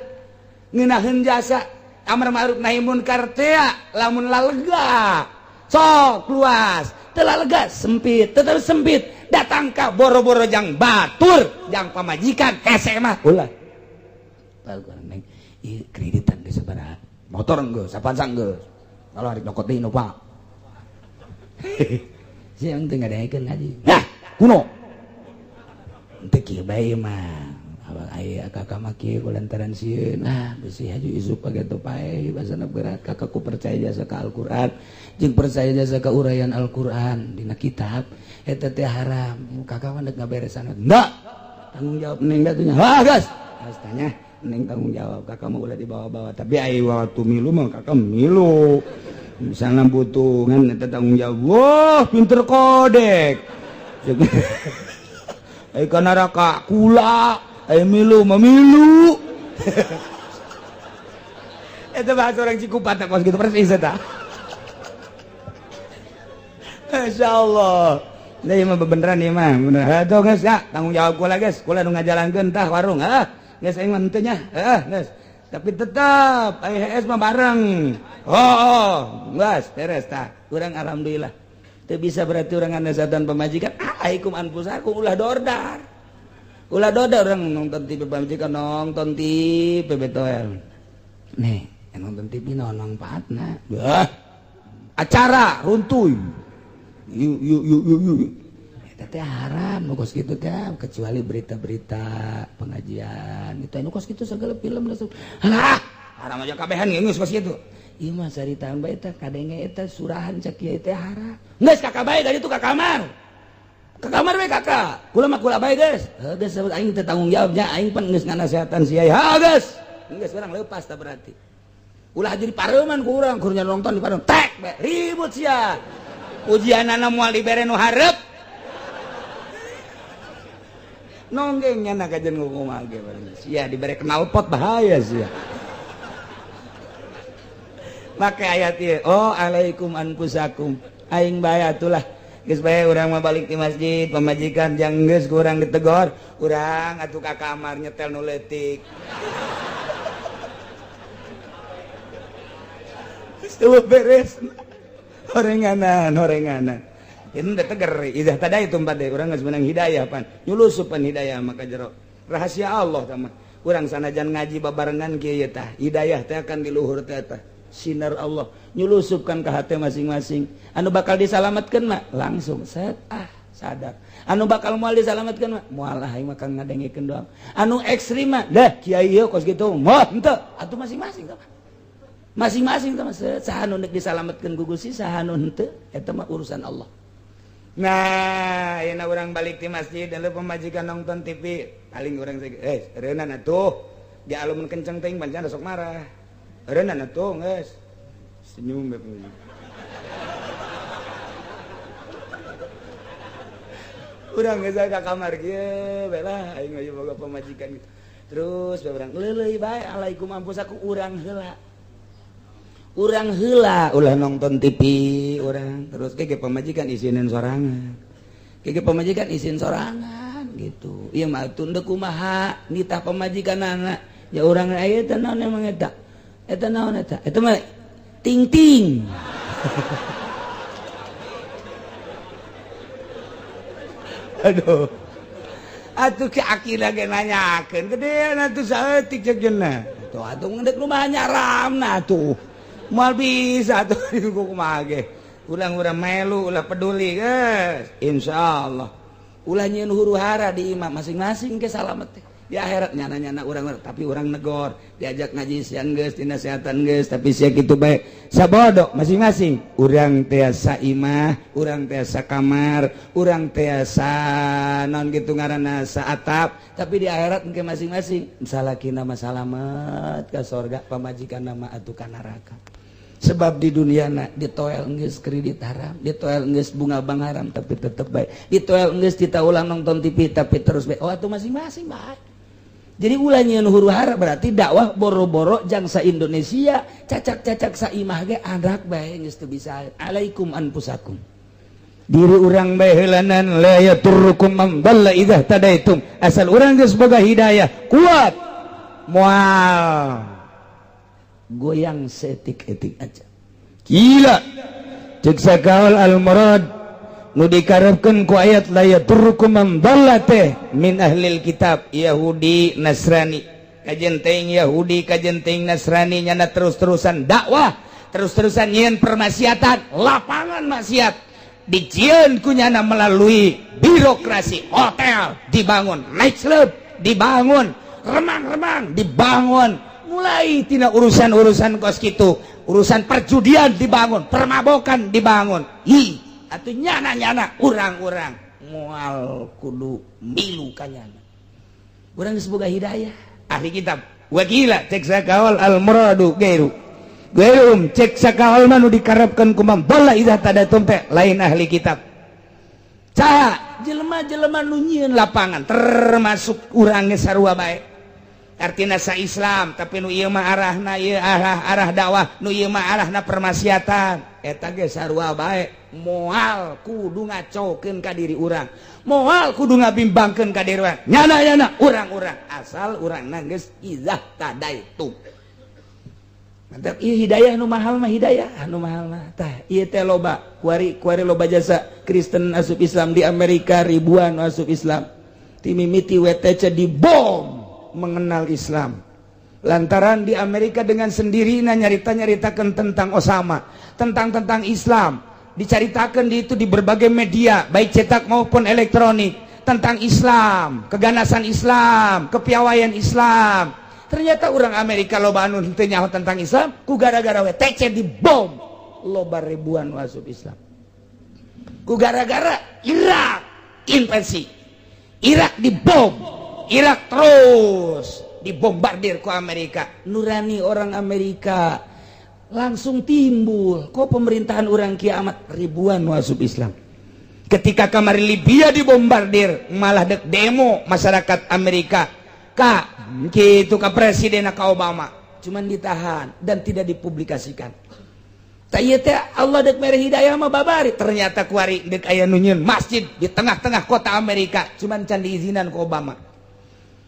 ngeunaheun jasa amar ma'ruf nahi munkar teh lamun lalega sok luas teu lega sempit tetep sempit datang ka boro-boro jang batur jang pamajikan hese mah ulah neng ieu kreditan geus sabaraha motor geus sapansa geus kalau hari nyokot deui Innova si yang teu ngadengekeun ngaji. Nah, kuno. Teu kieu bae mah. Abang aya kakak mah kieu kulantaran sieun. Ah, besi haju isuk pake pae basana berat kakakku percaya jasa ka Al-Qur'an jeung percaya jasa ka uraian Al-Qur'an dina kitab eta teh haram. Kakak mah deuk ngaberesan. Enggak. Tanggung jawab neng atuh nya. Hah, geus. Geus tanya neng tanggung jawab kakak mah ulah dibawa-bawa tapi ai waktu milu mah kakak milu. Misalnya butuh kan eta tanggung jawab. Wah, pinter kodek. Ai ka neraka kula, ai milu mah milu. Eta bahasa orang Cikupa teh kos kitu persis eta. Masyaallah. Nah, ieu mah bebeneran ieu mah. Bener. Atuh geus ya, tanggung jawab kula geus. Kula nu ngajalankeun tah warung, heuh. Geus aing mah henteu nya. Heuh, geus. Tapi tetap IHS mah bareng. Oh, geus beres tah. Urang alhamdulillah. Teu bisa berarti urang nganasehatan pamajikan. Alaikum anfusakum ulah dordar. Ulah dordar urang nonton TV pamajikan nonton TV betoel. Nih, nonton TV naon mangfaatna? Bah. Acara runtuy. Yuk yuk yuk yuk yuk. Eta teh haram nu kos kitu teh kecuali berita-berita pengajian itu nu kos kitu segala film langsung. Halah, haram aja kabehan geus kos kitu. Ieu mah saritaan bae eta kadenge eta surahan cak kieu teh haram. Geus kakak bae dari itu ka kamar. Ka kamar we kakak. Kula mah kula bae geus. Heuh geus aing teh tanggung jawab nya aing pan geus nganasehatan sia. Ha geus. Geus urang leupas tah berarti. Ulah jadi pareuman ku urang, kurnya nonton di pareuman. Tek bae ribut sia. Ujianana moal dibere nu hareup. Nonggeng nya kajen kumaha ge sia dibere knalpot bahaya sia. Make ayat ieu, oh alaikum anfusakum. Aing bae atulah. Geus bae urang mah balik di masjid, pamajikan jang geus ku urang ditegor, urang atuh ka kamar nyetel nu leutik. Geus beres. Horenganan, horenganan. Ini udah teger, idah tadi itu empat deh, urang geus menang hidayah pan. Nyulusupan hidayah maka jero. Rahasia Allah tah mah. Urang sanajan ngaji babarengan kieu tah, hidayah teh akan di luhur teh tah. Sinar Allah nyulusupkan ke hati masing-masing. Anu bakal disalamatkan mah langsung set ah sadar. Anu bakal moal disalamatkan mah moal lah aing mah ngadengekeun doang. Anu ekstrim mah dah kiai ieu kos kitu moal henteu atuh masing-masing tah. Masing-masing tah saha nu deuk disalamatkeun ku Gusti saha nu henteu eta mah urusan Allah. Nah, ayeuna urang balik ti masjid dan pemajikan nonton TV paling urang reunan atuh di alumun kenceng teuing pancen sok marah. Reunan atuh geus senyum bae urang geus ka kamar kieu bae lah aing mah boga pamajikan gitu. Terus bae urang leuleuy bae alaikum anfusakum urang heula. Urang heula ulah nonton TV urang terus ge pamajikan isinin sorangan. Ge pamajikan isin sorangan gitu. Ieu mah atuh deuk kumaha nitah pamajikanana. Ya urang aya teh naon emang eta? Eta naon eta? Eta mah ting-ting. Aduh. Atuh ki akila ge nanyakeun gedean atuh saeutik ceuk jeuna. Tuh atuh ngeudek rumah nyaramna atuh. Moal bisa atuh kumaha ge. Ulang-urang melu ulah peduli geus. Insyaallah. Ulah nyieun huru-hara di imah masing-masing ke salamet teh. Di akhirat nyana-nyana urang tapi urang negor diajak ngaji siang geus dinasehatan geus tapi sia kitu bae sabodo masing-masing urang tiasa imah urang tiasa kamar urang tiasa naon kitu ngaranna saatap tapi di akhirat engke masing-masing salakina mah salamet ka sorga pamajikanna mah atuh ka neraka sebab di dunia na ditoel geus kredit haram ditoel geus bunga bank haram tapi tetep bae ditoel geus kita ulang nonton TV tapi terus bae oh atuh masing-masing bae. Jadi ulah nyieun huru-hara berarti dakwah boro-boro jangsa Indonesia cacak-cacak saimah ge anak bae geus teu bisa alaikum anfusakum diri urang bae heulanan la yaturrukum man dalla idza tadaitum asal urang geus boga hidayah kuat moal goyang seetik-etik aja gila cek sakaol al murad nu dikarepkeun ku ayat la yaturrukum man dalla teh min ahlil kitab Yahudi Nasrani kajen teuing Yahudi kajen teuing Nasrani nyana terus-terusan dakwah terus-terusan nyieun permaksiatan lapangan maksiat dijieun ku nyana melalui birokrasi hotel dibangun nightclub dibangun remang-remang dibangun mulai tina urusan-urusan kos kitu urusan perjudian dibangun permabokan dibangun hi atuh nyana-nyana urang-urang moal kudu milu kanyana urang geus boga hidayah ahli kitab wakila cek sakaol al muradu gairu gairum cek sakaol mah nu dikarepkeun ku man dalla idza tadatum teh lain ahli kitab saha jelema-jelema nu nyieun lapangan termasuk urang ge sarua bae artina sa Islam tapi nu ieu mah arahna ieu arah dakwah nu ieu mah arahna permaksiatan eta ge sarua bae moal kudu ngacokeun ka diri urang moal kudu ngabimbangkeun ka diri urang nyana-nyana urang-urang asal urangna geus idzah tadaitu mantap ieu hidayah nu mahal mah hidayah nu mahal mah tah ieu teh loba kuari kuari loba jasa Kristen asup Islam di Amerika ribuan asup Islam ti mimiti WTC dibom mengenal Islam lantaran di Amerika dengan sendirinya nyarita-nyaritakan tentang Osama tentang Islam dicaritakan di itu di berbagai media baik cetak maupun elektronik tentang Islam keganasan Islam kepiawaian Islam ternyata orang Amerika loba anu henteu nyaho tentang Islam ku gara-gara WTC dibom loba ribuan masuk Islam ku gara-gara Irak invasi Irak dibom Irak terus dibombardir ku Amerika nurani orang Amerika Langsung timbul kok pemerintahan orang kiamat, ribuan masuk Islam. Ketika kamari Libya dibombardir, malah dek demo masyarakat Amerika ka gitu ke presiden, ka Obama, cuman ditahan dan tidak dipublikasikan. Tak ieu teh Allah dek mere hidayah mah babari. Ternyata kuari dek aya nu nyieun masjid di tengah-tengah kota Amerika, cuman can diizinan ku Obama.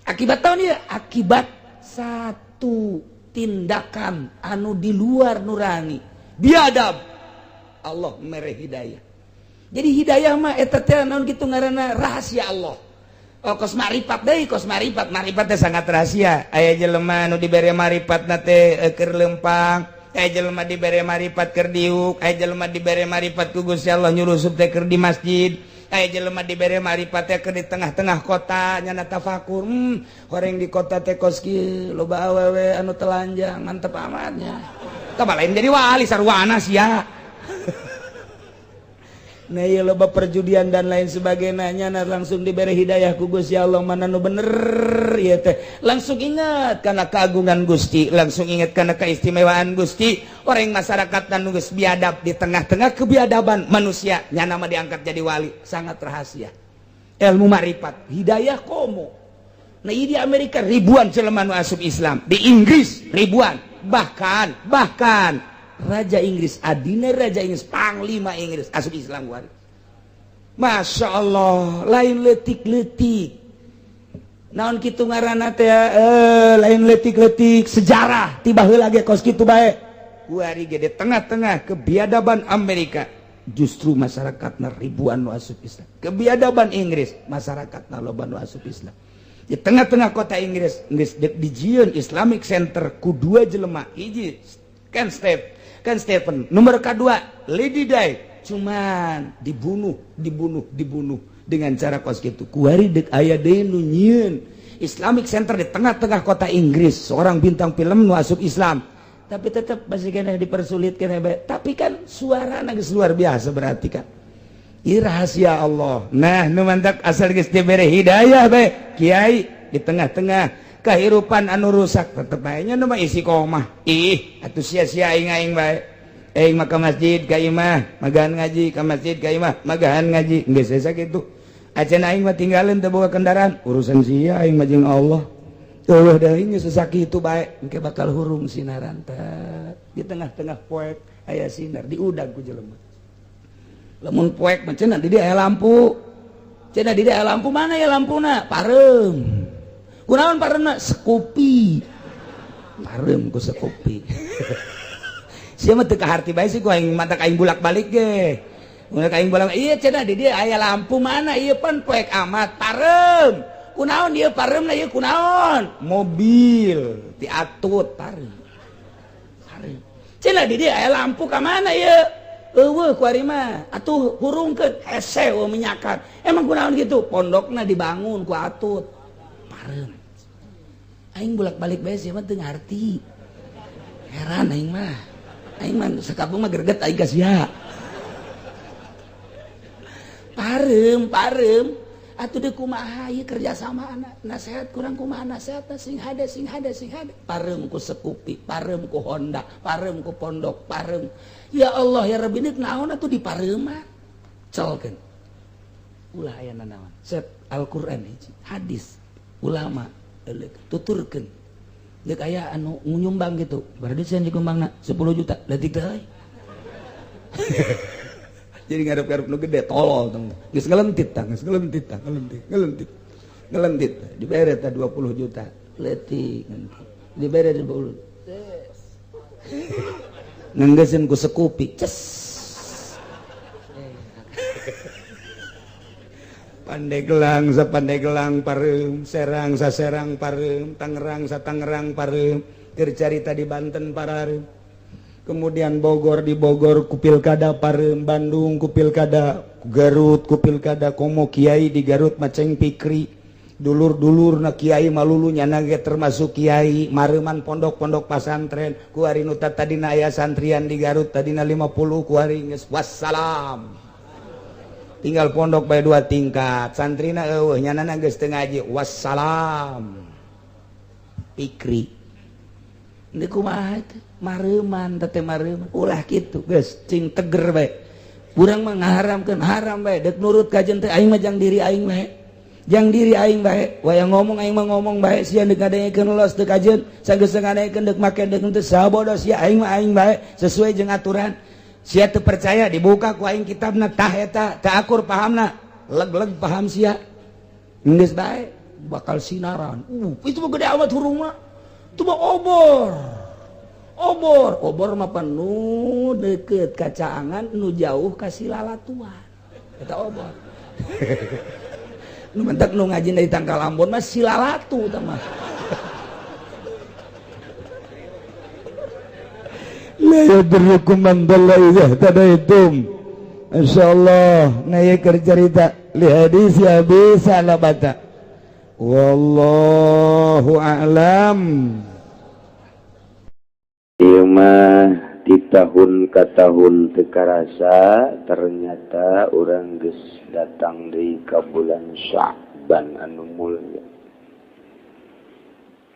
Akibat tahun ya, akibat satu tindakan anu di luar nurani biadab, Allah mere hidayah. Jadi hidayah mah eta teh naon kitu ngaranna, rahasia Allah. Oh, kos marifat deui, kos marifat. Marifat teh sangat rahasia. Aya jelema nu dibere marifat na teh keur lempang, aya jelema dibere marifat keur diuk, aya jelema dibere marifat ku Gusti Allah nyurusup teh keur di masjid, aya jelema dibere marifat teh keur di tengah-tengah kota nyana tafakur, horeng di kota teh kos kieu, loba awewe anu telanjang, mantep amatnya." Tah, lain jadi wali, sarwana sia. Nah, iya, loba perjudian dan lain sebagainya. Nah, langsung diberi hidayah ku Gusti Allah mana nu bener ya teh. Langsung ingat karena keagungan Gusti, langsung ingat karena keistimewaan Gusti. Orang masyarakat dan geus biadab, di tengah-tengah kebiadaban manusia nyana mah diangkat jadi wali. Sangat rahasia ilmu marifat hidayah komo. Nah, di Amerika ribuan jelema nu asup Islam, di Inggris ribuan, bahkan bahkan Raja Inggris, adina Raja Inggris, Panglima Inggris asup Islam kuari. Masya Allah, lain letik-letik naon kitu ngaranna teh, lain letik-letik sejarah tiba heula ge kos kitu bae. Kuari ge di tengah-tengah kebiadaban Amerika justru masyarakatna ribuan nu asup Islam. Kebiadaban Inggris, masyarakatna loba nu asup Islam. Di tengah-tengah kota Inggris geus dijieun Islamic Center ku dua jelema, hiji Ken Step kan Stephen, nomor kedua Lady Di, cuman dibunuh, dibunuh, dibunuh dengan cara kos gitu. Kuari dek aya deui nu nyieun Islamic Center di tengah-tengah kota Inggris, seorang bintang film nu asup Islam, tapi tetap masih kena dipersulit kena. Tapi kan suara geus luar biasa, berarti kan ini rahasia Allah. Nah, nu mantak asal geus dibere hidayah bae kiai, di tengah-tengah kehidupan anu rusak tetep bae nya nu mah isi komah. Ih atuh, sia-sia aing, aing bae, aing mah ka masjid ka imah magahan ngaji, ka masjid ka imah magahan ngaji, geus asa kitu. Acan aing mah tinggalin, teu boga kendaraan, urusan sia, aing mah jeung Allah. Eueuh deui, geus sakitu bae. Engke bakal hurung sinaran teh di tengah-tengah poek, aya sinar diudag ku jelema. Lamun poek mah cenah di dieu aya lampu, cenah di dieu aya lampu, mana ya lampuna? Pareum. Kunaon pareumna? Sekupi. Pareum ku sekupi. Sia mah teu kaharti bae sih ku aing, mantak aing bulak-balik ge. Mun aing bolak, iya cenah di dieu aya lampu, mana ieu? Pan poek amat. Pareum. Kunaon ieu pareumna ieu, kunaon? Mobil diatut pareum. Pareum. Cenah di dieu aya lampu, ka mana ieu? Eueuh ku ari mah. Atuh hurungkeun, hese eueuh minyakan. Emang kunaon gitu? Pondokna dibangun ku atut. Pareum. Aing bolak-balik bae, sia mah teu ngarti. Heran aing mah. Aing mah sakampung mah greget aing ka sia. Pareum, pareum. Atuh deui kumaha ieu kerjasama anak nasehat kurang, kumaha nasihatna sing hade, sing hade, sing hade? Pareum ku Sekupi, pareum ku Honda, pareum ku pondok, pareum. Ya Allah ya Rabbi, ini naon atuh di pareuman? Celkeun. Ulah aya nanaon. Set Al-Qur'an hiji, hadis ulama euleuk tuturkeun. Deuk aya anu nyumbang gitu. Berarti sia dikumbangna 10 juta, leutik teh euy. Jadi ngarep-ngarep nu gede tolol tong. Geus ngelentit tah, geus ngelentit tah, ngelentit, ngelentit. Ngelentit. Dibere tah 20 juta. Leutik dibere 20. Ngenggeseun ku Sekupi. Ces. Pandeglang sa Pandeglang pareum, Serang sa Serang pareum, Tangerang sa Tangerang pareum, keur carita di Banten parareum. Kemudian Bogor, di Bogor ku pilkada pareum, Bandung ku pilkada, Garut ku pilkada, komo kiai di Garut Maceng Pikri. Dulur-dulur na kiai malulu nyana ge termasuk kiai, mareuman pondok-pondok pasantren. Ku ari nu tadina aya santrian di Garut tadina 50, ku ari geus wassalam. Tinggal pondok bae dua tingkat, santrina eueuh, nyanana geus teu ngaji, wassalam. Pikri. Ini kumaha teh mareuman teh mareuman, ulah kitu geus, cing teger bae. Urang mah ngaharamkeun haram bae, dek nurut kajen teh, aing mah jang diri aing bae, jang diri aing bae. Wayang ngomong, aing mah ngomong bae. Sia deuk ngadengekeun los teu kajen, sageus ngadengekeun, dek make dek henteu, sabodo sia. Aing mah aing bae, sesuai jeung aturan. Sia teu percaya, dibuka ku aing kitabna tah eta. Teu akur pahamna, leg-leg paham sia, geus bae bakal sinaran. Itu mah gede amat hurungna, itu mah obor obor obor mah penuh deket kacaangan, nu jauh kasih lalatuan eta obor. Nu mentak nu ngaji dari tangkal Ambon mah silalatu tah mah. La yadurrukum man dalla idza ihtadaitum. Insyaallah na ieu keur carita li hadis Abi Salabata, wallahu a'lam. Ieu mah di tahun ke tahun teu karasa, ternyata urang geus datang deui ka bulan Sya'ban anu mulia.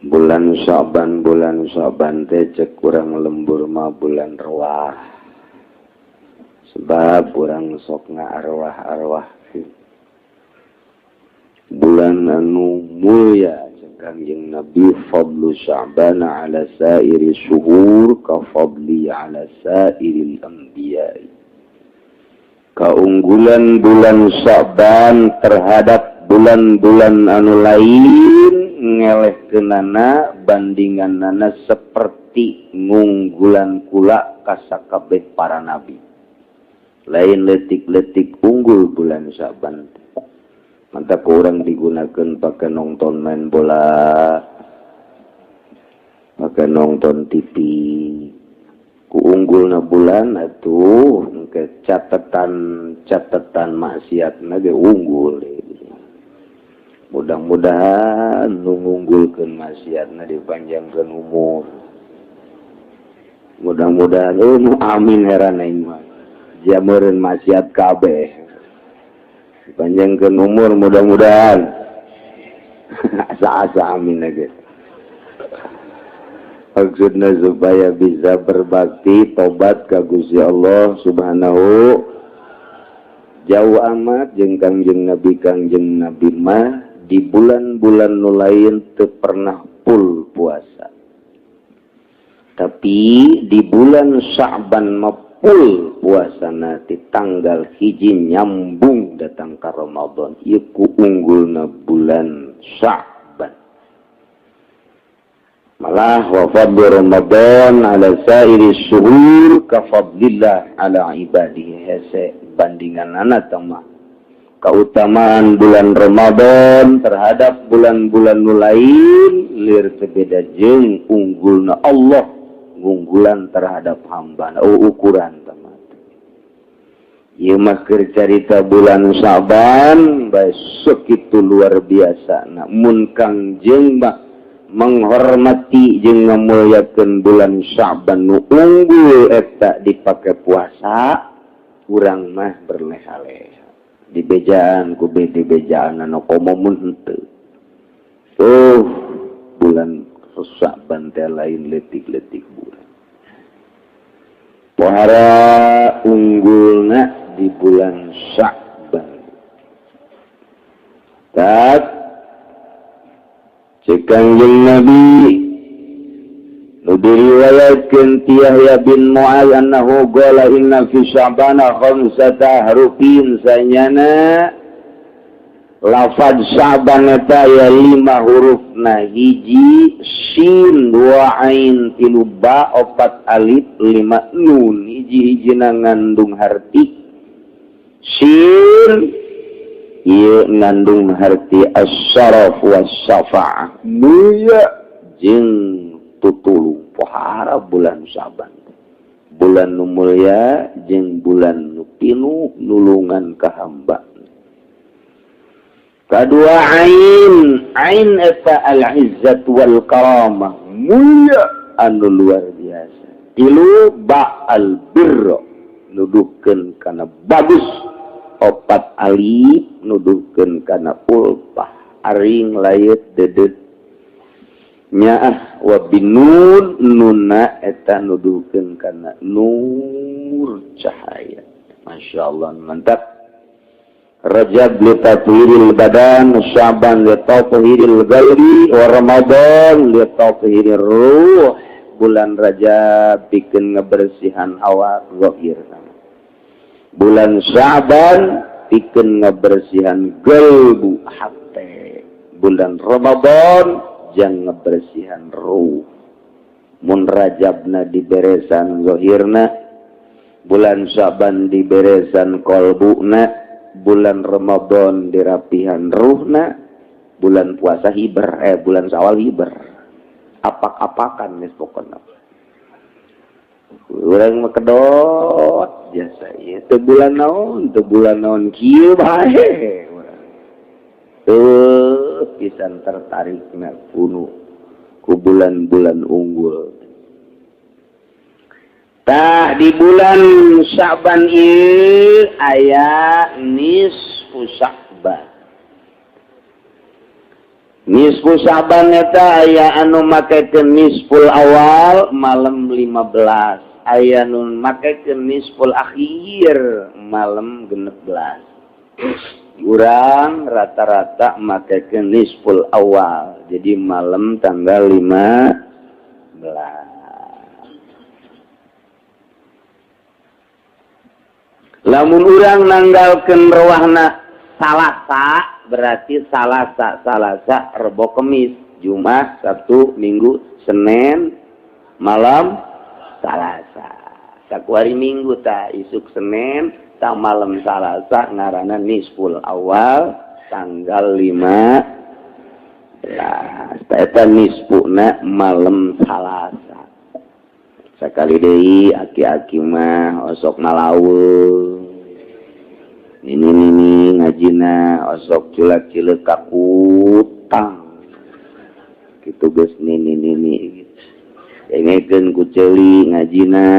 Bulan Sya'ban, bulan Sya'ban teh cek urang lembur mah bulan ruah. Sebab urang sok ngaarwah-arwah. Bulan anu mulia, Kangjeng Nabi, fadlu Sya'ban ala sairi syuhur ka fadli ala sairil anbiya. Keunggulan bulan Sya'ban terhadap bulan-bulan anu lain ngelehkeunana bandinganana seperti ngunggulan kula ka sakabeh para nabi. Lain letik-letik unggul bulan Sya'ban. Mantap kurang digunakan pakai nonton main bola, pakai nonton TV. Ku unggulna bulan atuh ke catatan catatan maksiat ge unggul. Mudah-mudahan nu ngunggulkeun maksiatna dipanjangkeun umur. Mudah-mudahan, oh, nu amin heran aing mah. Jameureun maksiat kabeh. Dipanjangkeun umur mudah-mudahan. Asa-asa amin aja. Maksudnya supaya bisa berbakti tobat ka Gusti Allah Subhanahu. Jauh amat jeung Kangjeng Nabi. Kangjeng Nabi mah di bulan-bulan nu lain teu pernah full puasa, tapi di bulan Sya'ban mah full puasa di tanggal 1 nyambung datang ke Ramadan. Ieu ku unggulna bulan Sya'ban. Malah wa fadlu Ramadan ala sairi syuhur ka fadlillah ala ibadihi, hese bandingan mah keutamaan bulan Ramadan terhadap bulan-bulan nu lain lir teu beda jeung unggulna Allah ngunggulan terhadap hamba. Oh, ukuran teman. Ieu mah keur carita bulan Syaban besok itu luar biasa. Namun Kangjeng mah menghormati jeung ngamuliakeun bulan Syaban nu unggul eta dipake puasa. Urang mah berleha-leha dibejaan ku dibejaan anu komo mun henteu. Oh, bulan Syaban teh lain letik-letik bulan. Pohara unggulna di bulan Sya'ban. Tak cek Kangjeng Nabi nu diriwayatkeun ti Yahya bin Mu'adz annahu qala inna fi sya'bana khamsata harufin, sanyana lafaz Sya'ban eta ya lima hurufna: hiji sin, dua ain, tilu ba, opat alif, lima nun. Hiji-hijina ngandung harti. Sin ieu ngandung harti as-syaraf was-syafa'ah, mulia jeung tutulung. Pohara bulan Syaban bulan nu mulia jeung bulan nu pinuh nulungan ka hamba. Kedua ain, ain eta al-izzat wal karamah, mulia anu luar biasa. Tilu ba al birra, nuduhkeun kana bagus. Opat alif nuduhkeun kana ulfah, aring layet dedet. Nyaah wa binun, nunna eta nuduhkeun kana nur, cahaya. Masya Allah, mantap. Rajab li tathhiril badan, Syaban li tathhiril qalbi, wa Ramadan li tathirir ruh. Bulan Rajab bikin ngebersihan awak zahir, bulan Syaban bikin ngebersihan gelbu hate, bulan Ramadan jang ngebersihan ruh. Mun Rajabna diberesan zahirna, bulan Syaban diberesan kolbuna, bulan Ramadan dirapihan ruhna. Bulan puasa hiber, bulan Sawal hiber, apak-apakan geus. Pokona urang mah kedot jasa ieu teu bulan naon, teu bulan naon, kieu bae urang teu pisan tertarikna kuno ku bulan-bulan unggul. Tah, di bulan Syaban ieu aya nisfu Sya'ban. Nisfu Syaban eta aya anu makekeun nisful awal, malam 15, aya nu makekeun nisful akhir, malam 16. Urang rata-rata makekeun nisful awal, jadi malam tanggal 15. Lamun urang nanggalkeun rewahna Salasa, berarti Salasa, Salasa, Rebo, Kemis, Jumat, Sabtu, Minggu, Senin, malam Salasa. Sakuari Minggu, ta isuk Senin, ta malam Salasa ngaranna nisful awal, tanggal 15. Eta nisfuna malam Salasa. Sekali deui, aki-aki mah osok ngalaweung, nini nini ngajina osok culak cileuk kakutang gitu. Geus nini nini dengekeun ku ceuli ngajina,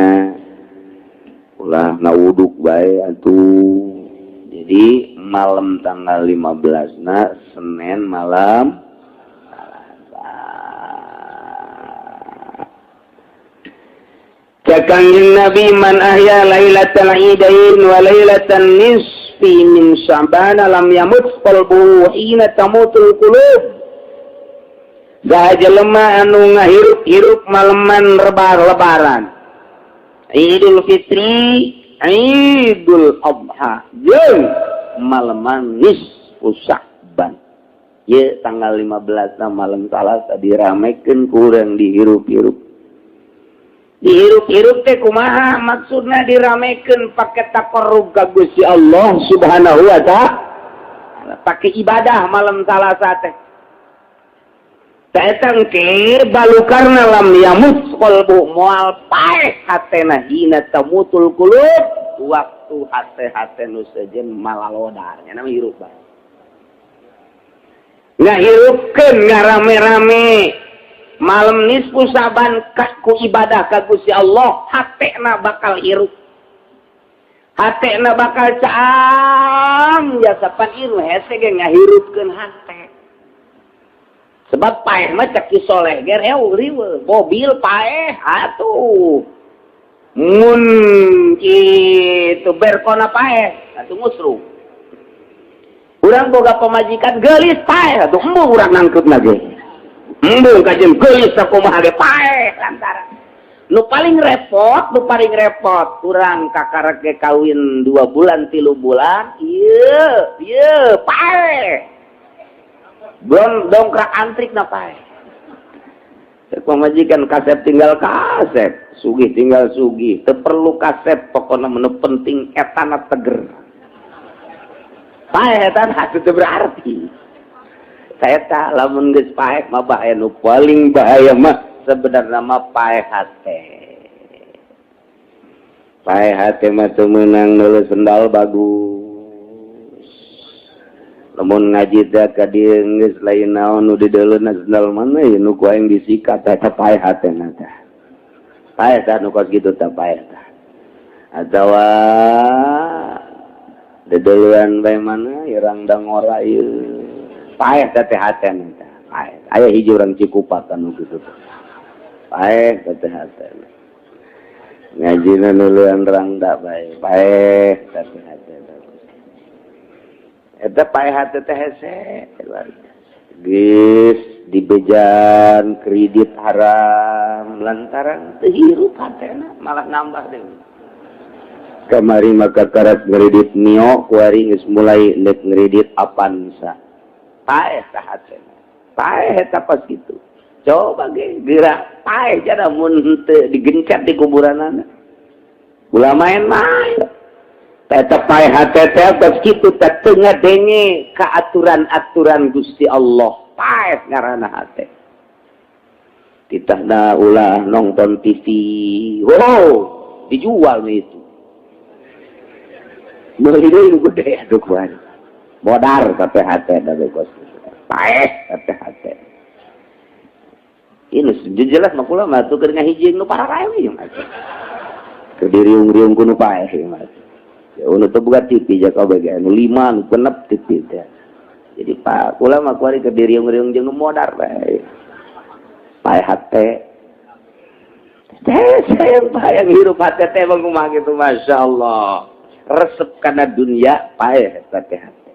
ulah ngawuduk bae atuh. Jadi malam tanggal 15 na Senin, malam Salasa. Kangjeng Nabi, "Man ahya lailatal idain wa lailatan nisfi min Sya'ban lam yamut qalbuhu hina tamutul qulub." Saha jelema anu ngahirup-hirup maleman lebaran, Idul Fitri, Idul Adha, jeung maleman nisfu Sya'ban ye, tanggal 15 na malam Salasa diramekeun kurang dihirup-hirup. Dihirup-hirup teh kumaha maksudna? Diramekeun pake taqarrub ka Gusti Allah Subhanahu wa Ta'ala, pake ibadah malam Salasa teh. Eta engke balukarna lam yamut qalbu, moal paeh hatena, hina tamutul qulub, waktu hate-hate nu sejen malalodar. Nya nama hirup bae, ngahirupkeun, ngarame-rame malam nisfu Saban ku ibadah ka Gusti Allah, hatena bakal hirup, hatena bakal caang jasa. Pan ieu hese ge ngahirupkeun hate, sebab paeh mah cek Ki Soleh ge riweuh. Mobil paeh atuh, mun kitu berkona paeh atuh, ngusruh. Urang boga pamajikan geulis paeh atuh, embung urang nangkep lagi, embung kajeun geulis sakumaha ge paeh. Lantaran nu paling repot, nu paling repot urang kakarek ge kawin 2 bulan, 3 bulan, iya iya paeh, belum dongkrak antrik na paeh. Pamajikan kasep tinggal kasep, sugih tinggal sugih, teu perlu kasep, pokoknya menu penting etana teger. Paeh eta teu berarti saya tak. Lamun geus paeh mah bahaya. Nu paling bahaya mah sebenarnya mah paeh hate. Paeh hate mah teu meunang neuleuh sendal bagus. Lamun ngaji teh ka dieu geus lain naon nu dideuleuna, sendal mana ya nu ku aing disikat, eta paeh hatena tah. Paeh tah nu kos kitu tah, paeh tah. Atawa dedeuleuan bae mana irang dangora ieu, paeh teh hatena tah, paeh. Aya hiji urang Cikupa kan nu kitu. Paeh teh hate. Ngajina nuluan rangda bae. Paeh teh hate. Eta paeh hate teh hese. Geus dibejan kredit haram lantaran teu hirup hatena, malah nambah deui. Kamari maka karat ngredit Mio, kuari geus mulai nek ngredit Avanza. Paeh tah hatena. Paeh eta pas kitu. Coba ge geura paeh jada mun henteu digencet di kuburanana. Ulah main-main. Eta paeh hate teh pas kitu teh teu ngadenge ka aturan-aturan Gusti Allah. Paeh ngaranna hate. Titahna ulah nonton TV. Wow, dijual nih itu. Meuli deui nu gede, aduh kuari. Modar tapi hate da kos. Paeh tapi hate. Ini jelas mah kula mah tuh keur ngahiji nu pararae we mah. Keur diriung-riung ku nu paeh mah. Ya nu teu boga TV ja kabeh ge nu 5 nu 6 TV teh. Jadi pak kula mah kuari keur diriung-riung jeung nu modar bae. Paeh hate. Teh sayang bayang hirup hate teh bang kumaha gitu, Masya Allah. Resep kana dunia paeh teh hate.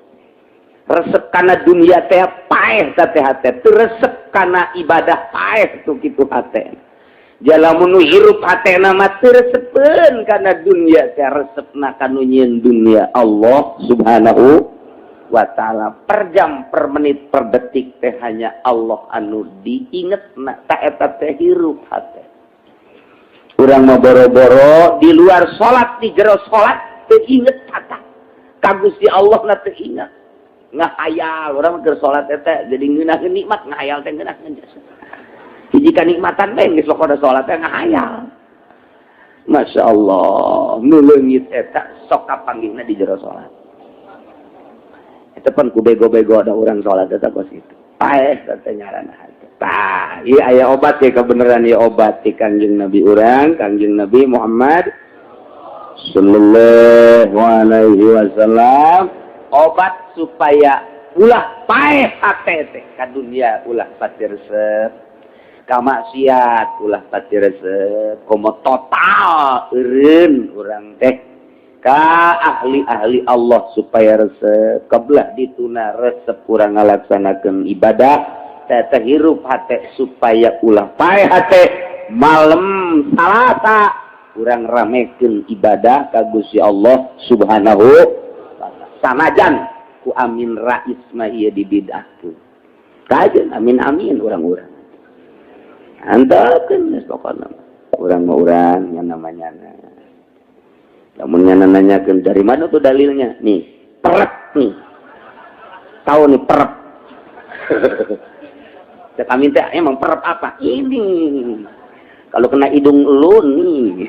Resep kana dunia teh paeh teh hate. Teu resep kana ibadah paeh tuh kitu hate. Jalamun nu hirup hatena mah teu resepeun kana dunia teh, resepna kanu nyieun dunia, Allah Subhanahu wa Ta'ala. Per jam, per menit, per detik teh hanya Allah anu diingetna, ta eta teh hirup hate. Urang mah boro-boro di luar salat, di jero salat teu inget kata ka Gusti Allah na, teu inget, ngahayal. Urang mah keur salat eta jadi ngeunaheun nikmat, ngahayal teh ngeunaheun hiji kanikmatan bae, geus pokona salat teh ngahayal. Masya Allah, nu leungit eta sok kapanggihna di jero salat. Eta pan ku bego-bego ada urang salat eta kos itu. Paeh teh ngaranna hate. Tah, ieu aya obat ya, kebenaran ieu obat ti Kangjeng Nabi urang, Kangjeng Nabi Muhammad sallallahu alaihi wasallam, obat supaya ulah paeh hate teh ka dunia, ulah pati resep ka maksiat, ulah pati resep, komo total eureun urang teh ka ahli-ahli Allah supaya resep kebelah dituna, resep urang ngalaksanakeun ibadah teh, hirup hate supaya ulah paeh hate. Malam Salasa urang ramekeun ibadah ka Gusti Allah Subhanahu, sanajan ku Amin Rais mah ieu dibid'ahkeun. Kajeun amin amin urang-urang antepkeun geus, pokona urang mah urang yang namanya. Lamun nya nanyakeun dari mana tuh dalilnya, nih perep nih, tahu nih perep. Cek Amin teh, emang perep apa ini kalau kena hidung lu nih?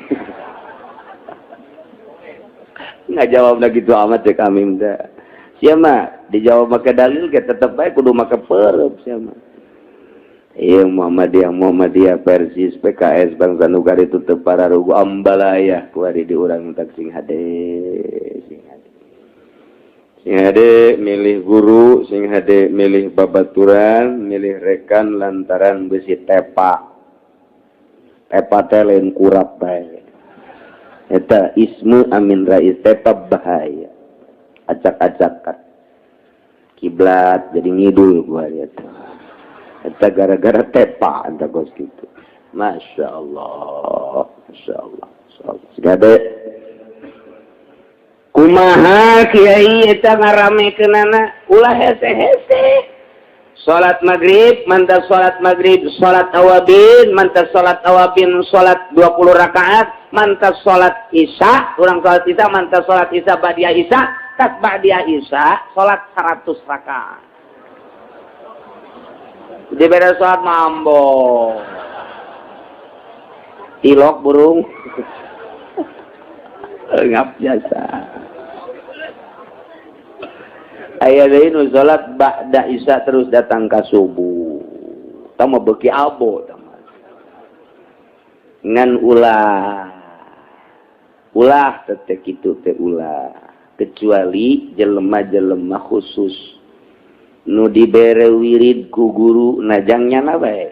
Nggak jawab lagi gitu amat. Cek Amin teh, siapa dijawab pakai dalil kita tetep baik kudu make perep. Siapa? Iya, Muhammadiyah, Muhammadiyah, Persis, PKS, Bangsa Nugari itu teu pararugu ambalaya kuari di urang tak. Sing hade, sing hade, sing hade milih guru, sing hade milih babaturan, milih rekan, lantaran besi tepa tepa teh lain kurap bae. Eta ismu Amin Rais tepa bahaya, acak-acakan kiblat jadi ngidul gua lihat eta gara-gara tepa eta kos gitu. Masya Allah, Masya Allah, Masya Allah. Segade kumaha kiai eta ngaramekeunana? Ulah hese-hese. Salat maghrib, mantap salat maghrib, salat awabin, mantap salat awabin, salat 20 rakaat, mantap salat isya, urang salat isya, mantap salat isya, ba'dia isya, tas ba'dia isya, salat 100 rakaat. Di beda salat mambo. Tilok burung. Ngap jasa. Aya deui nu salat ba'da isya terus datang ka subuh. Tah mah beuki abo tah mah. Ngan ulah. Ulah teh kitu teh ulah. Kecuali jelema-jelema khusus. Nu dibere wirid ku guru najang nyana bae.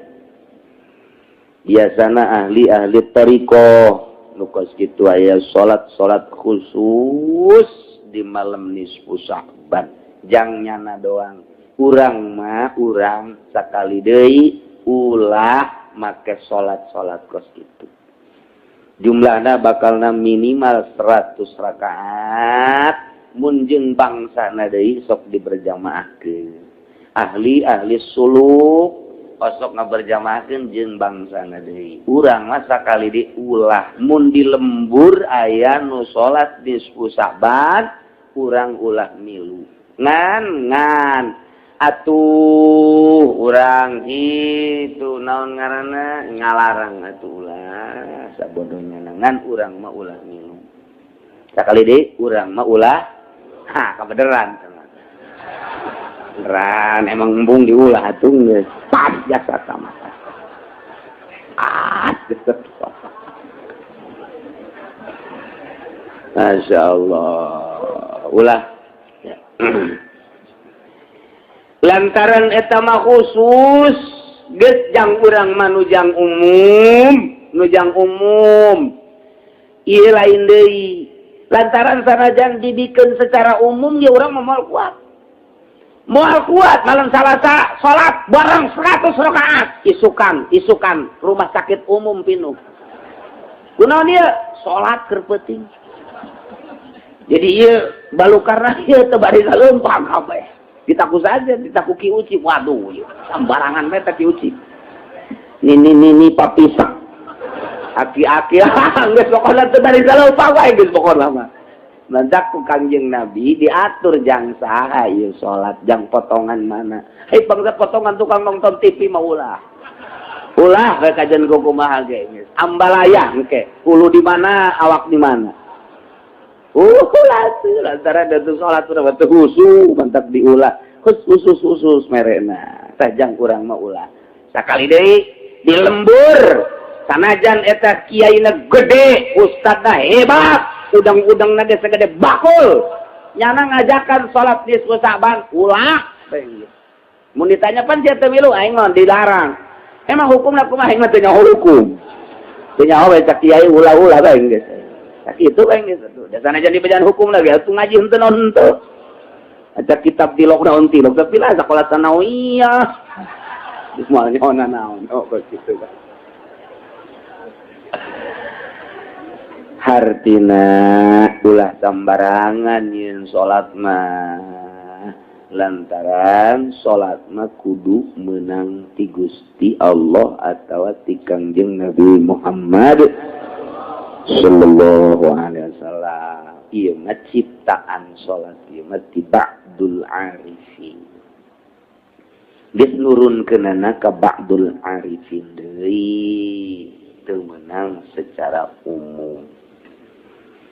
Biasana ahli-ahli thariqah nu kos kitu aya salat-salat khusus di malam nisfu Sya'ban jang nyana doang. Urang mah urang sakali deui ulah make salat-salat kos kitu. Jumlahna bakalna minimal 100 rakaat, mun jeung bangsana deui sok diberjamaahkeun. Ahli-ahli suluk osok ngaberjamaahkeun jeung bangsana deui. Urang mah sakali di ulah, mun di lembur aya nu salat nisfu Sya'ban, urang ulah milu. Ngan ngan atuh urang itu naon ngaranna ngalarang atuh ulah sabodohnya, ngan urang mah ulah milu. Sakali deui, urang mah ulah. Ha, kebeneran beneran emang embung diulah atuh, geus pas jasa sama ah. Masya Allah, ulah ya. Lantaran eta mah khusus geus jang urang mah nujang umum, nujang umum ieu lain deui. Lantaran sanajan dibikeun secara umum ya urang mah moal kuat, moal kuat. Malam Salasa salat bareng 100 rakaat, isukan isukan rumah sakit umum pinuh. Kunaon ieu? Salat keur peuting. Jadi ieu balukarna ieu teu bari saleumpang kabeh. Ditaku saja, ditaku Ki Uci. Waduh, ieu sambarangan bae teh Ki Uci. Nini nini papisak. Aki-aki geus pokona teu bari saleumpang wae geus pokona mah. Mantak ku Kangjeng Nabi diatur jang saha ieu salat, jang potongan mana. Hei bangsa potongan tukang nonton TV mah ulah. Ulah we kajian kumaha ge geus. Ambalaya engke, hulu di mana, awak di mana. Ulah tuh lantaran da teu salat urang teu khusyuk, mantap diulah. Khusus khusus merena. Tah jang urang mah ulah. Sakali deui di lembur sanajan eta kiaina gede, ustadna hebat, udang-udangna ge sagede bakul. Nyana ngajakan salat nisfu Sya'ban, ulah. Mun ditanya pan sia teu milu, aing mah dilarang. Emang hukumna kumaha, aing mah teu nyaho hukum. Teu nyaho we cak kiai ulah-ulah bae geus. Sakitu bae geus atuh. Da sanajan dibejaan hukum lagi atuh ngaji henteu naon henteu. Aja kitab tilok naon tilok tapi lah sekolah sanawiyah. Geus moal nyaho naon oh kos kitu kan. Hartina ulah sambarangan nyeun salat mah, lantaran salat mah kudu meunang ti Gusti Allah atawa ti Kangjeng Nabi Muhammad sallallahu alaihi wasallam. Ieu mah ciptaan salat ieu mah ti ba'dul arifin. Geus nurunkeunana ka ba'dul arifin deui, teu meunang secara umum.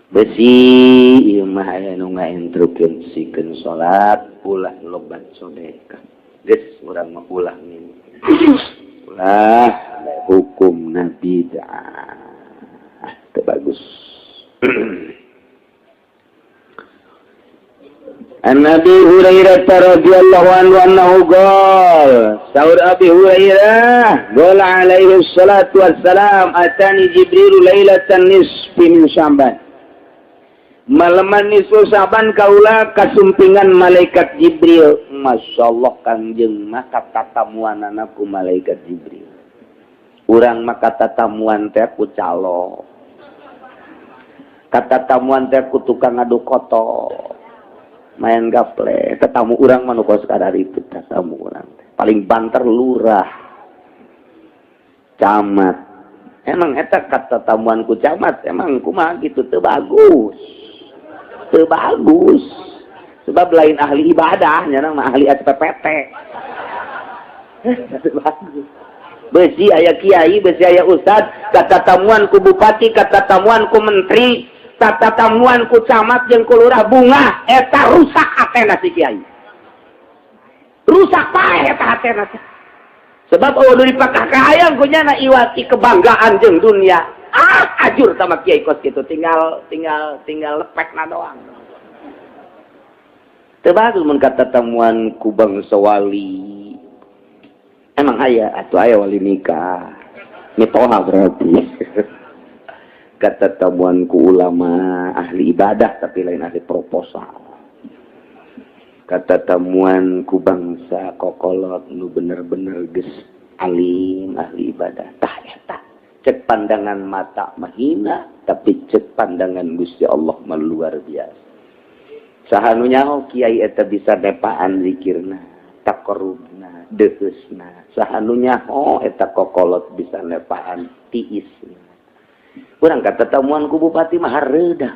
Besi ieu mah aya nu ngainstruksikeun salat ulah lobat sedekah. Geus urang mah ulah minum. Ulah hukumna bid'ah. Teu bagus. An Abi Hurairah radhiyallahu anhu annahu qala, saur Abi Hurairah qala alaihi salatu wassalam, atani Jibril lailatan nisfi min Sya'ban. Malaman nisfu Sya'ban kaula kasumpingan malaikat Jibril. Masya Allah Kangjeng mah katatamuanana ku malaikat Jibril. Urang mah katatamuan teh ku calo. Katatamuan teh ku tukang ngadu koto. Main gaple. Tetamu urang mah nu kos kadar itu tetamu urang teh. Paling banter lurah. Camat. Emang eta katatamuan ku camat emang kumaha gitu teu bagus. Teu bagus. Sebab lain ahli ibadah, nyana mah ahli SPPT. Teu bagus. Besi aya kiai, besi aya ustad, katatamuan ku bupati, katatamuan ku menteri, katatamuan ku camat jeung ku lurah bunga, eta rusak hatena si kiai. Rusak paeh eta hatena. Sebab eueuh dipakah kahayang ku nyana iwati kebanggaan jeung dunia. Ah, ajur sama kiai kos gitu, tinggal tinggal tinggal lepekna doang. Teu bagus mun katatemuan ku bangsa wali. Emang aya atuh, aya wali nikah mitoha, berarti katatemuan ku ulama ahli ibadah, tapi lain ahli proposal. Katatemuan ku bangsa kokolot nu bener-bener geus alim, ahli ibadah. Tah, eta cek pandangan mata mahina, tapi cek pandangan Gusti Allah mah luar biasa. Saha nu nyaho kiai eta bisa nepaan zikirna, takorubna, deheusna? Saha nu nyaho eta kokolot bisa nepaan tiisna? Urang katatemuan ku bupati mah hareuda,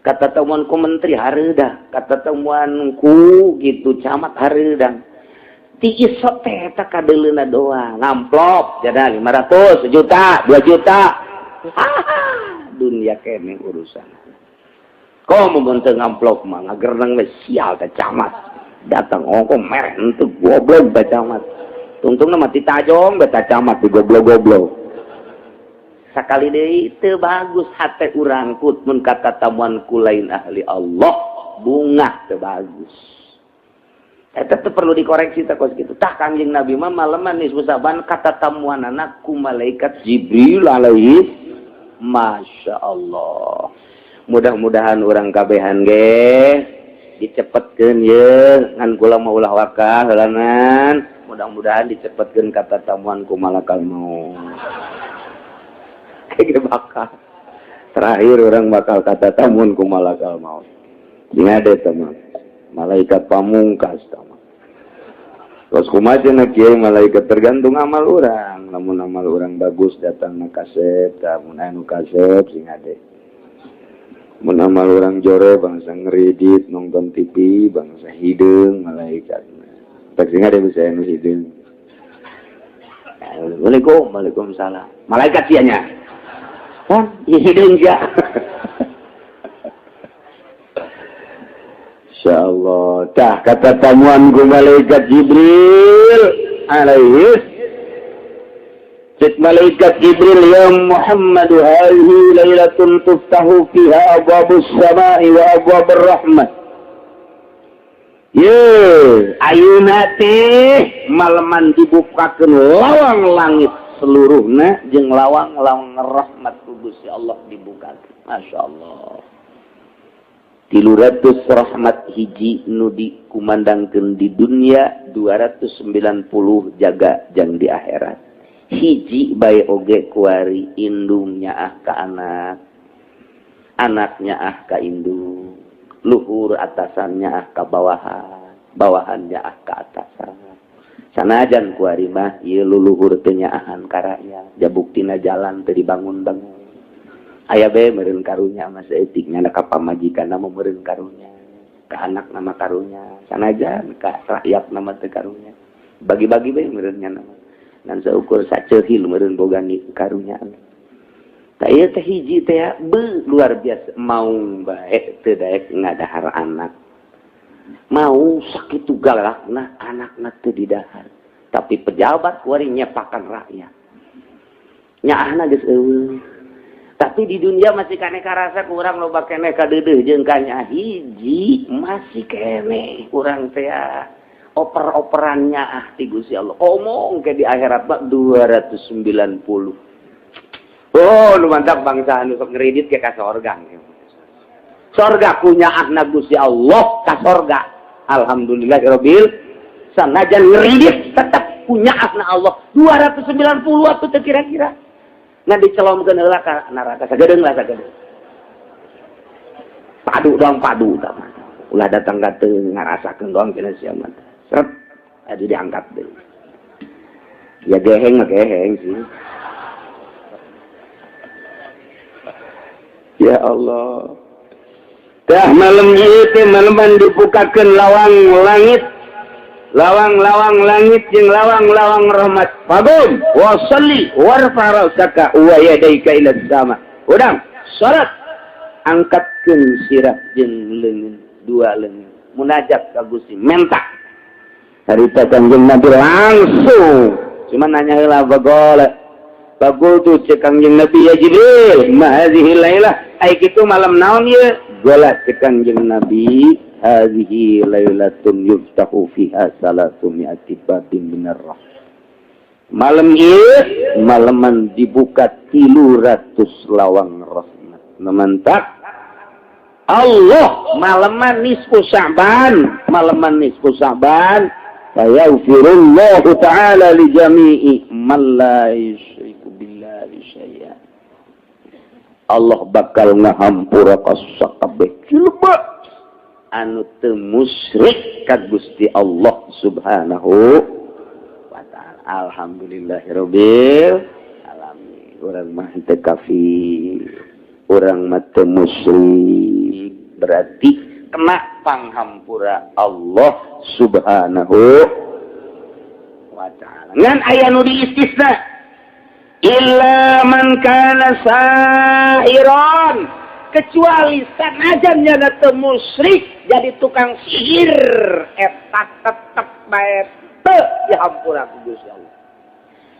katatemuan ku menteri hareuda, katatemuan ku gitu camat hareudang. Tiis teh eta kadeuleuna doang, ngamplop jada 500 sejuta, 2 juta. Dunia kene urusan kok. Mun teu ngamplop mah ngagerneng we, sial teh camat datang ongko mereh henteu, goblok teh camat. Tungtungna mati tajong beta camat di goblok-goblok. Sakali deui, teu bagus hate urang kut mun katatemuan ku lain ahli Allah, bungah, teu bagus. Eta teh perlu dikoreksi teh kos kitu. Tah, Kangjeng Nabi mah maleman nisfu Sa'ban katatamuanana ku malaikat Jibril alaihi. Masya Allah. Mudah-mudahan urang kabehan ge dicepetkeun ye, ngan kula mah ulah wakah heulanan. Mudah-mudahan dicepetkeun katatamuan ku malakal maut. Kayak bakal. Terakhir urang bakal katatamuan ku malakal maut. Sing ada teman. Malaikat pamungkas teman. Terus kumaha cenah, Kiai, malaikat? Tergantung amal urang. Lamun amal urang bagus, datang na kasep, lamun anu kasep sing ade. Mun amal urang jore, bangsa ngeridit nonton TV, bangsa hideung malaikat. Tak sing ade bisa anu hideung. Assalamualaikum, waalaikumsalam. Malaikat sia nya. Kan, hideung sia. Insyaallah. Tah, katatamuan ku malaikat Jibril alaihi. Cek malaikat Jibril, "Ya Muhammad, hadhihi lailatun tuftahu fiha abwabus sama'i wa abwabur rahmah." Ye, ayeuna teh maleman dibukakeun lawang langit seluruhna jeung lawang-lawang rahmat ku Gusti Allah dibukakeun. Masya Allah. 300 rahmat hiji nu dikumandangkeun di dunia, 290 jaga jang di akhirat. Hiji bae oge kuari, indung nyaah ka anak, anaknya ah ka indung, luhur atasannya ah ka bawahan, bawahannya ah ka atasan. Sanajan kuari mah ieu luluhur teu nyaahan ka rakyat, jabuktina jalan teu dibangun-bangun. Aya be meureun karunya mah saeutik nya, ka pamajikan mah meureun karunya, ka anak nama karunya, sanajan ka rakyat nama teu karunya. Bagi-bagi be meureun nya nama ngan saukur saceuhil meureun boga karunya. Tah, ieu teh hiji teh be luar biasa, mau bae teu daek ngadahar anak, mau sakitu galakna anakna teu didahar, tapi pejabat kuari nyepakan rakyat, nyaahna geus eueuh. Tapi di dunia masih kene karasa kurang, loba kene kadeudeuh jeung kanya hiji, masih kene urang teh oper-operannya ah ti Gusti Allah. Omong ke di akhirat mah 290. Oh, lu mantap, bangsa anu sok ngeridit ke ka sorga. Sorga punya ahna Gusti Allah ka sorga. Alhamdulillahirabbil, sanajan ngeridit tetap punya ahna Allah 290 atuh teu kira-kira. Ngan dicelomkeun heula ka neraka sagedeung lah, sagedeung. Padu doang, padu tah mah. Ulah datang ka teu ngarasakeun doang cenah sia mah. Seret aduh diangkat deui. Ya geheng mah geheng sih. Ya Allah. Dah malam itu malaman dibukakan lawang langit, lawang-lawang langit jeung lawang-lawang rahmat. Faqum wasalli warfa ra'saka wa yadayka ila sama. Udang salat, angkatkeun sirah jeung leungeun, dua leungeun, munajat ka Gusti, menta. Harita Kangjeng Nabi langsung cuma nanya heula, bagol bagul tuh. Cek Kangjeng Nabi, "Ya Jibril, ma hadhihi lailah?" Ai kitu malam naon ieu? Gola cek Kangjeng Nabi, hadhihi lailatun yuftahu fiha salatu mi'ati babin minar rahmah. Malam ieu malaman dibuka 300 lawang rahmat. Memantak Allah malaman nisfu Sya'ban, malaman nisfu Sya'ban, fayaghfirullahu ta'ala li jami'i man la yusyriku billahi syai'a. Allah bakal ngahampura ka sakabeh jelema anu teu musyrik ka Gusti Allah Subhanahu wa ta'ala. Alhamdulillahirabbil alamin. Urang mah teu kafir, urang mah teu musyrik, berarti kena panghampura Allah Subhanahu wa ta'ala. Ngan aya nu diistisna, illa man kana sahiran, kecuali sanajan nyana teu musyrik jadi tukang sihir, eta tetep bae teu dihampura ku Gusti Allah.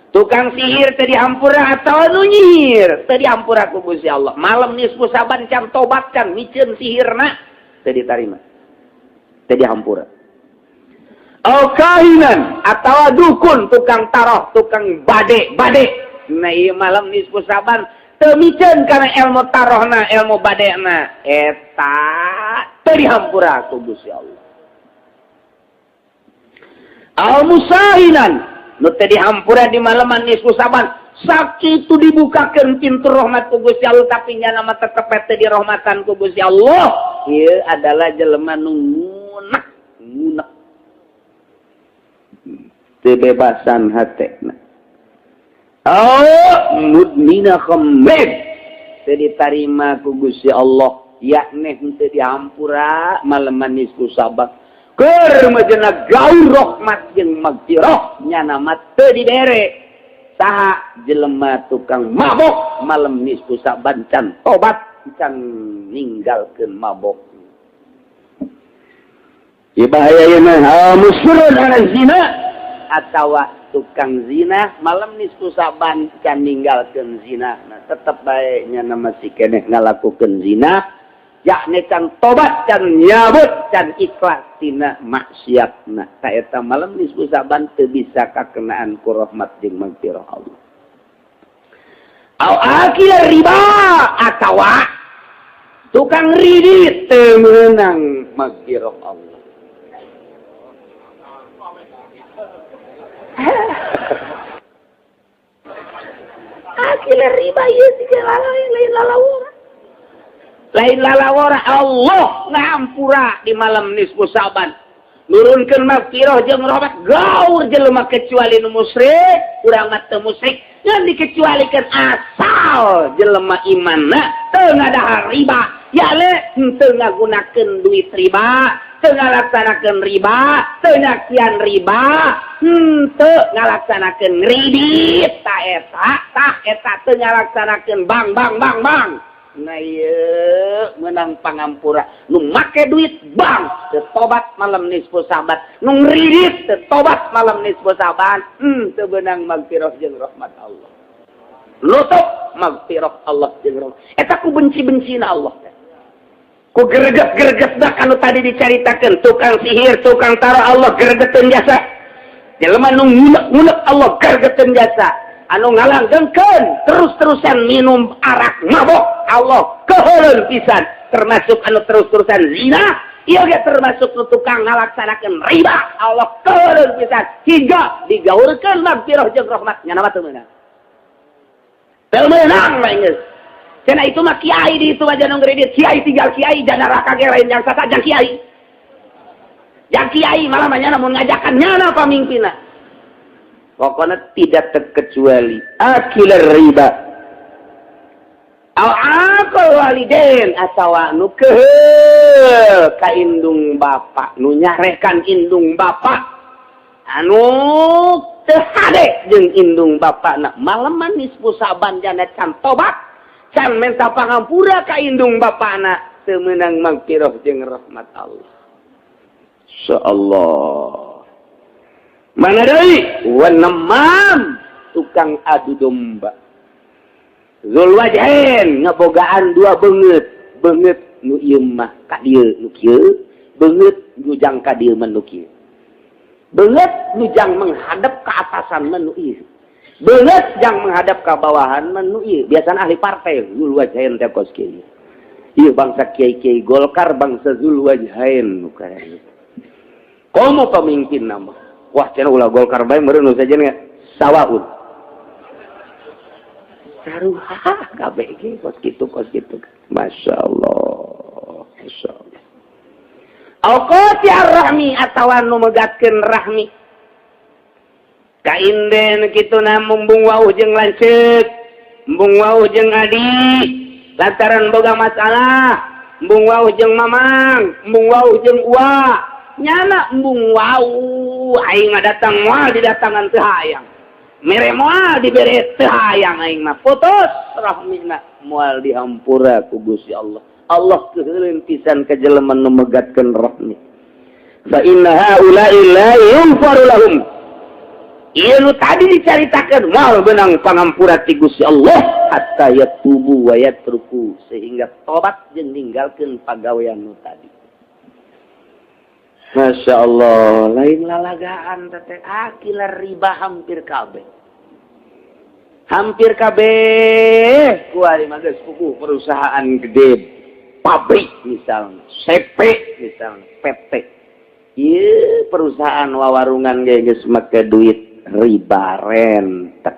Tukang sihir teu dihampura atau nu nyihir teu dihampura ku Gusti Allah. Malam nisfu Saban can tobat, can miceun sihirna, teu ditarima, teu dihampura. Au kahinan atau dukun, tukang taroh, tukang bade bade. Nah, ieu malam nisfu Saban teu miceun kana ilmu tarohna, ilmu badena, eta teu dihampura ku Gusti Allah. Au musahinan, nu teu dihampura di malaman nisfu Saban, sakitu dibukakeun pintu rahmat ku Gusti Allah, tapi nyana mah tetep teu dirahmatan ku Gusti Allah. Ieu adalah jelema nu ngunek ngunek, teu bebasan hatena. Oh, mudmina khamrin, teu ditarima ku Gusti Allah, yakni henteu dihampura malaman nisfu Saban. Keur majena gaur rahmat jeung magfirah, nyana mah teu dibere. Saha? Jelema tukang mabok, malam nisfu Saban can tobat, can ninggalkeun mabok. Ya, bahaya ieu mah. Musirrun ala zina, atawa tukang zina, malam nisfu Saban can ninggalkeun zina. Nah, tetep bae nyana masih keneh ngalakukeun zina, yakni can tobat, can nyabut, can ikhlas tina maksiatna. Ta eta malam nisfu Saban teu bisa kakenaan ku rahmat jeung magfirah Allah. Au akil riba, atawa tukang ridit, teu meunang magfirah Allah. Akil riba ieu siga lain lalawora. Lain lalawora. Allah ngahampura di malam nisfu Saban. Nurunkeun magfirah jeung rahmat gaur jelema kecuali nu musyrik, urang mah teu musyrik, ngan dikecualikeun asal jelema imanna teu ngadahar riba. Ya le henteu ngagunakeun duit riba, teu ngalaksanakeun riba, teu nyakian riba, henteu ngalaksanakeun ngridit, ta eta, tah eta teu ngalaksanakeun bank bank bank bank. Nah, ieu meunang pangampura. Nu make duit bank teu tobat malam nisfu Saban, nu ngridit teu tobat malam nisfu Saban, teu beunang magfirah jeung rahmat Allah. Nutup magfirah Allah jeung rahmat. Eta ku benci-bencina Allah teh. Ku greget-greget dah anu tadi dicaritakeun, tukang sihir, tukang taruh, Allah gregeteun jasa. Jelema nu ngunek-ngunek, Allah gregeteun jasa. Anu ngalanggengkeun terus-terusan minum arak mabok, Allah keheuleun pisan. Termasuk anu terus-terusan zina, ieu ge termasuk nu tukang ngalaksanakeun riba, Allah keheuleun pisan hingga digaurkeun magfirah jeung rahmat, nyana mah teu meunang. Teu meunang mah geus. Cenah itu mah kiai di itu aja nu ngredit, kiai tinggal kiai jana neraka ge lain jang sasa jang kiai. Jang kiai malah mah nyana mun ngajakan nyana pamimpinna. Pokoknya tidak terkecuali akil riba. Au akal walidain, atawa nu keheul ka indung bapa, nu nyarekan indung bapa, anu teu hade jeung indung bapana, malaman nisfu Saban jana can tobat, can minta pangampura ka indung bapana, teu meunang magfirah jeung rahmat Allah. Insyaallah. Mana deui? Wanemam, tukang adu domba. Zul wajhain, ngebogaan dua beungeut, beungeut. Nu ieu mah ka dieu, nu kieu beungeut nu jang ka dieu mah nu kieu, beungeut nu jang menghadap ke atasan mah nu ieu, beungeut jang menghadap ke bawahan mah nu ieu. Biasana ahli partai Zul Wajhain teh kos kieu. Ieu bangsa kiai-kiai Golkar, bangsa Zul Wajhain nu kaya komo pemimpin nama. Wah, cenah ulah Golkar bae meureun, nu sajen sawaun sarua kabeh ge kos kitu, kos kitu. Masya Allah, Masya Allah. Au qati rahmi atawa nu megatkeun rahmi kainden kitu na, mumbung wauh jeung lanceuk, embung wauh jeung adi lantaran boga masalah, embung wauh jeung mamang, embung wauh jeung uwa nyana, embung wauh aing mah datang moal didatangan, teu hayang mere moal dibere, teu hayang aing mah, putus rahmina, moal dihampura ku Gusti Allah. Allah keuheuleun pisan ka jelema nu megatkeun rahmi. Fa inna haula'i la yughfaru lahum. Ieu nu tadi dicaritakeun moal beunang pangampura ti Gusti Allah hatta yatubu wa yatruku, sehingga tobat jeung ninggalkeun pagawean nu tadi. Masya Allah, lain lalagaan teh akilah riba hampir kabeh. Hampir kabeh kuari mah geus puguh perusahaan gede, pabrik misalnya, CP misalnya, PT. Ieu perusahaan wawarungan ge geus make duit riba rentek.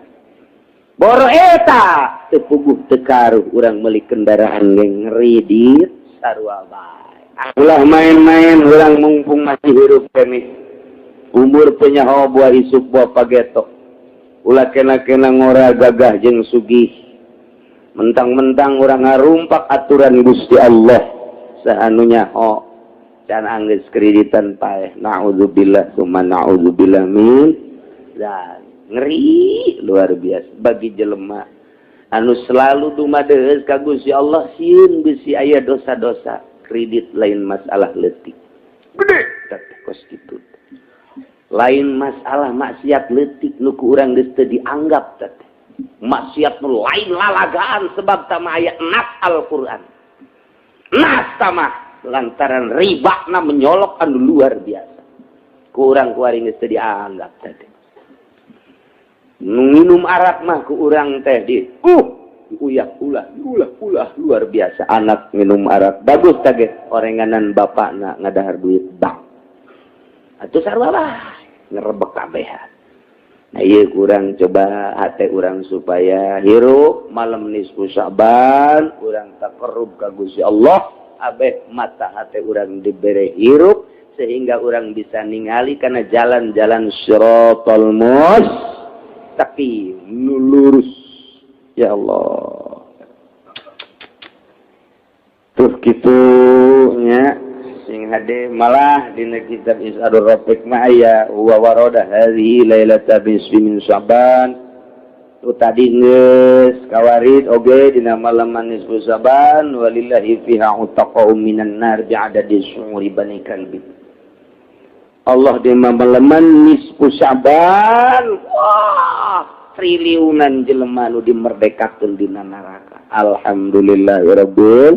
Boro eta teu puguh teu karuh urang meuli kendaraan ge ngredit sarua bae. Ulah main-main urang mumpung masih hirup keneh. Umur penyaho buah isuk buah pageto. Ulah kena-kena ngora gagah jeung sugih. Mentang-mentang urang ngarumpak aturan Gusti Allah. Saha nu nyaho can anggeus kreditan paeh. Naudzubillah summa naudzubillah min. Dan ngeri luar biasa bagi jelema anu selalu dumadeus ka Gusti Allah, sieun bisi aya dosa-dosa. Kredit lain masalah letik gede kos gitu, lain masalah maksiat letik nu ku urang geus teu dianggap teh maksiat nu lain lalagaan, sebab tama aya nas Al-Qur'an, nas tamah lantaran riba na menyolok anu luar biasa, ku urang kuari geus teu dianggap teh. Nu minum arak mah ku urang teh di uyak ulah ulah ulah luar biasa. Anak minum arak bagus tage orenganan bapak na ngadahar duit bank atau sarua lah ngerebek kabehan. Nah, iya kurang coba hati urang supaya hirup malam nisfu Syaban, urang takarrub ka Gusti Allah, abeh mata hati urang dibere hirup sehingga urang bisa ningali karena jalan-jalan siratal mustaqim nu lurus. Ya Allah, tuh kitu nya sing hade. Malah dina kitab Is'adur Rafiq mah aya wa warada hadhihi lailata nisfi min Sya'ban. Tu tadi geus kawarid oge dina malam nisfu Sya'ban, walillahi fiha utaqa'u minan nar bi'adadi syu'uri bani kalbi. Allah di malaman nisfu Sya'ban, wah, triliunan jelema nu dimerdekakeun dina neraka. Alhamdulillahirabbil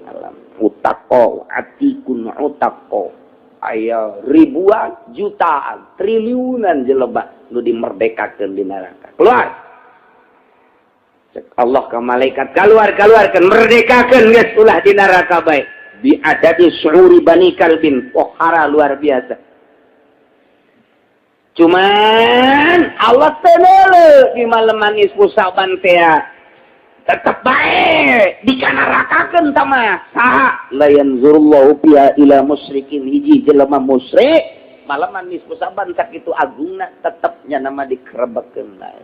alam. Utaqo atikun utaqo, aya ribuan, jutaan, triliunan jelema nu dimerdekakeun di neraka. Keluar. Cek Allah ke malaikat, keluar, keluarkan, merdekakeun geus, ulah di neraka bae. Bi adadi syu'uri bani kalbin, pohara luar biasa. Cuman Allah teu di malam nisfu Sa'ban teh tetep bae dikanarakakeun tama saha la yanzurullahu fiha ila musyrikin. Hiji jelema musyrik malam nisfu Sa'ban sakitu agungna tetepnya nama dikerebekeun bae.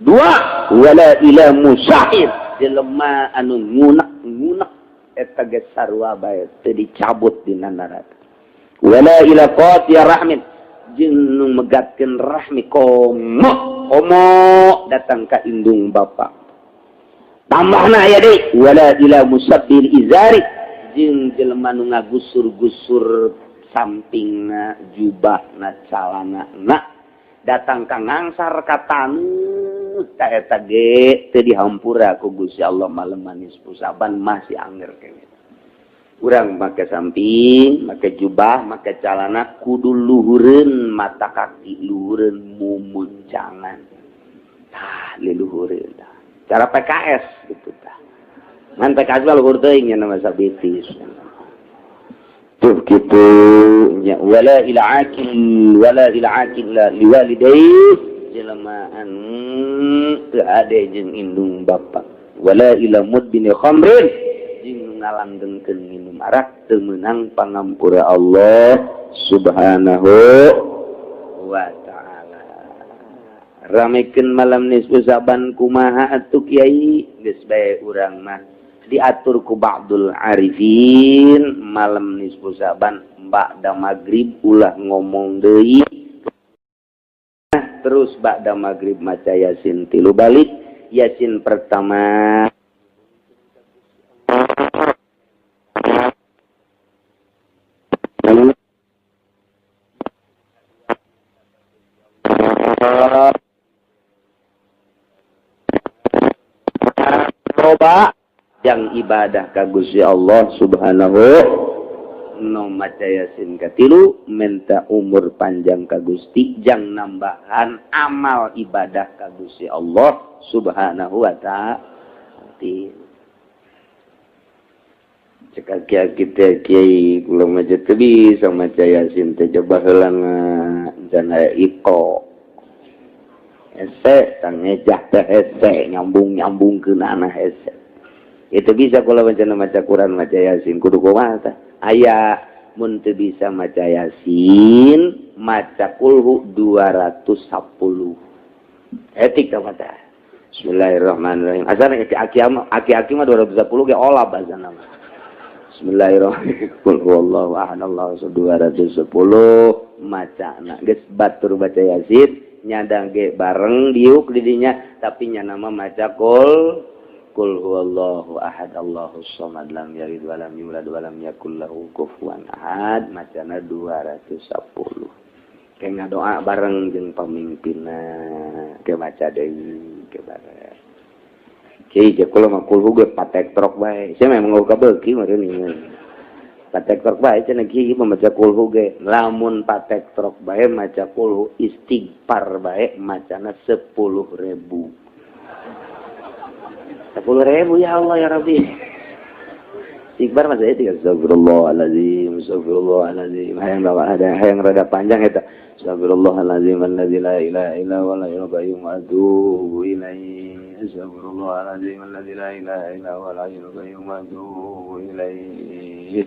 Dua, wala ila musahir, jelema anu ngunek-ngunek eta geus sarua bae teu dicabut dina neraka. Wala ila qati rahmin, jeung nu megatkeun rahmi, komo komo datang ka indung bapa. Tambahna aya deui, wala ila musabbil izari, jeung jelema nu ngagusur-gusur sampingna jubahna, calana na datang ka ngangsar ka taneuh. Ta eta ge teu dihampura ku Gusti Allah malam nisfu Sa'ban masih anger keneh. Urang make samping, make jubah, make calana kudu luhureun mata kaki, luhureun mumuncangan. Tah, leluhureun tah. Cara PKS gitu tah. Ngan PKS mah luhur teuing nya nama sabitis. Tuh kitu nya wala ila akil wala ila akil liwalidayhi jelema anu teu ade jeung indung bapa wala ila mudbini khamrin jeung ngalanggengkeun minum arak teu meunang pangampura Allah Subhanahu wa ta'ala. Ramekeun malam nisfu Sa'ban kumaha atuh kiai geus bae urang mah diatur ku ba'dul arifin malam nisfu Sa'ban ba'da maghrib ulah ngomong deui terus ba'da maghrib maca Yasin 3 balik. Yasin pertama coba yang ibadah ka Gusti Allah Subhanahu no maca Yasin katilu minta umur panjang ka Gusti jang nambahan amal ibadah ka Gusti Allah Subhanahu wa ta'ala. Cek kiai kiai kula mah teu bisa maca Yasin teh coba heula can aya iko hese tangejah teh hese nyambung-nyambungkeun anah hese. Itu bisa kula maca maca Quran maca Yasin kudu kumaha tah aya mun teu bisa maca Yasin maca kulhu 210 etik tah mata. Bismillahirrahmanirrahim. Asana aki-aki mah 210 ge olab asana mah. Bismillahirrahmanirrahim. Qul huwallahu ahad Allahu samad 210 macana geus batur baca Yasin nyadang ge bareng diuk di dinya tapi nya nama maca qul huwallahu ahad Allahu samad lam yalid walam yulad walam yakul lahu kufuwan ahad macana 210 ke ngadoa bareng jeung pamimpinna ke maca deui ke bareng kiai je kula mah kulhu ge patek trok bae sia memang eueuh kabeuki meureun ieu patek trok bae cenah kiai mah maca kulhu ge lamun patek trok bae maca kulhu istighfar bae macana 10.000. 10.000 ya Allah ya Rabbi. Istighfar mah saya tiga astagfirullahalazim astagfirullahalazim hayang ada hayang rada panjang eta astagfirullahalazim allazi la ilaha illa huwal hayyul qayyum wa atubu ilaihi astagfirullahalazim allazi la ilaha illa huwal hayyul qayyum wa atubu ilaihi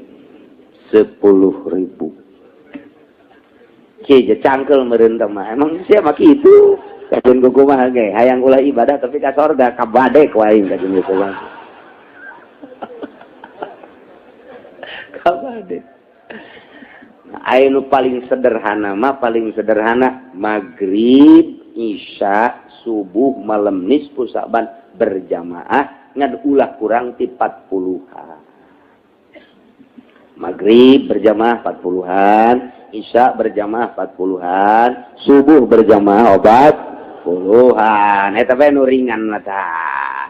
10.000. Kieu cangkel meureun teh mah emang sia mah kitu kajeun kumaha ge hayang ulah ibadah tapi ka sorga kabadek wae kajeun kumaha kabadek. Nah, anu paling sederhana mah paling sederhana maghrib isya subuh malam nisfu Sa'ban berjamaah ngan ulah kurang ti 40-an. Maghrib berjamaah 40-an, isya berjamaah 40-an, subuh berjamaah obat puluhan. Eta bae nu ringan mah tah.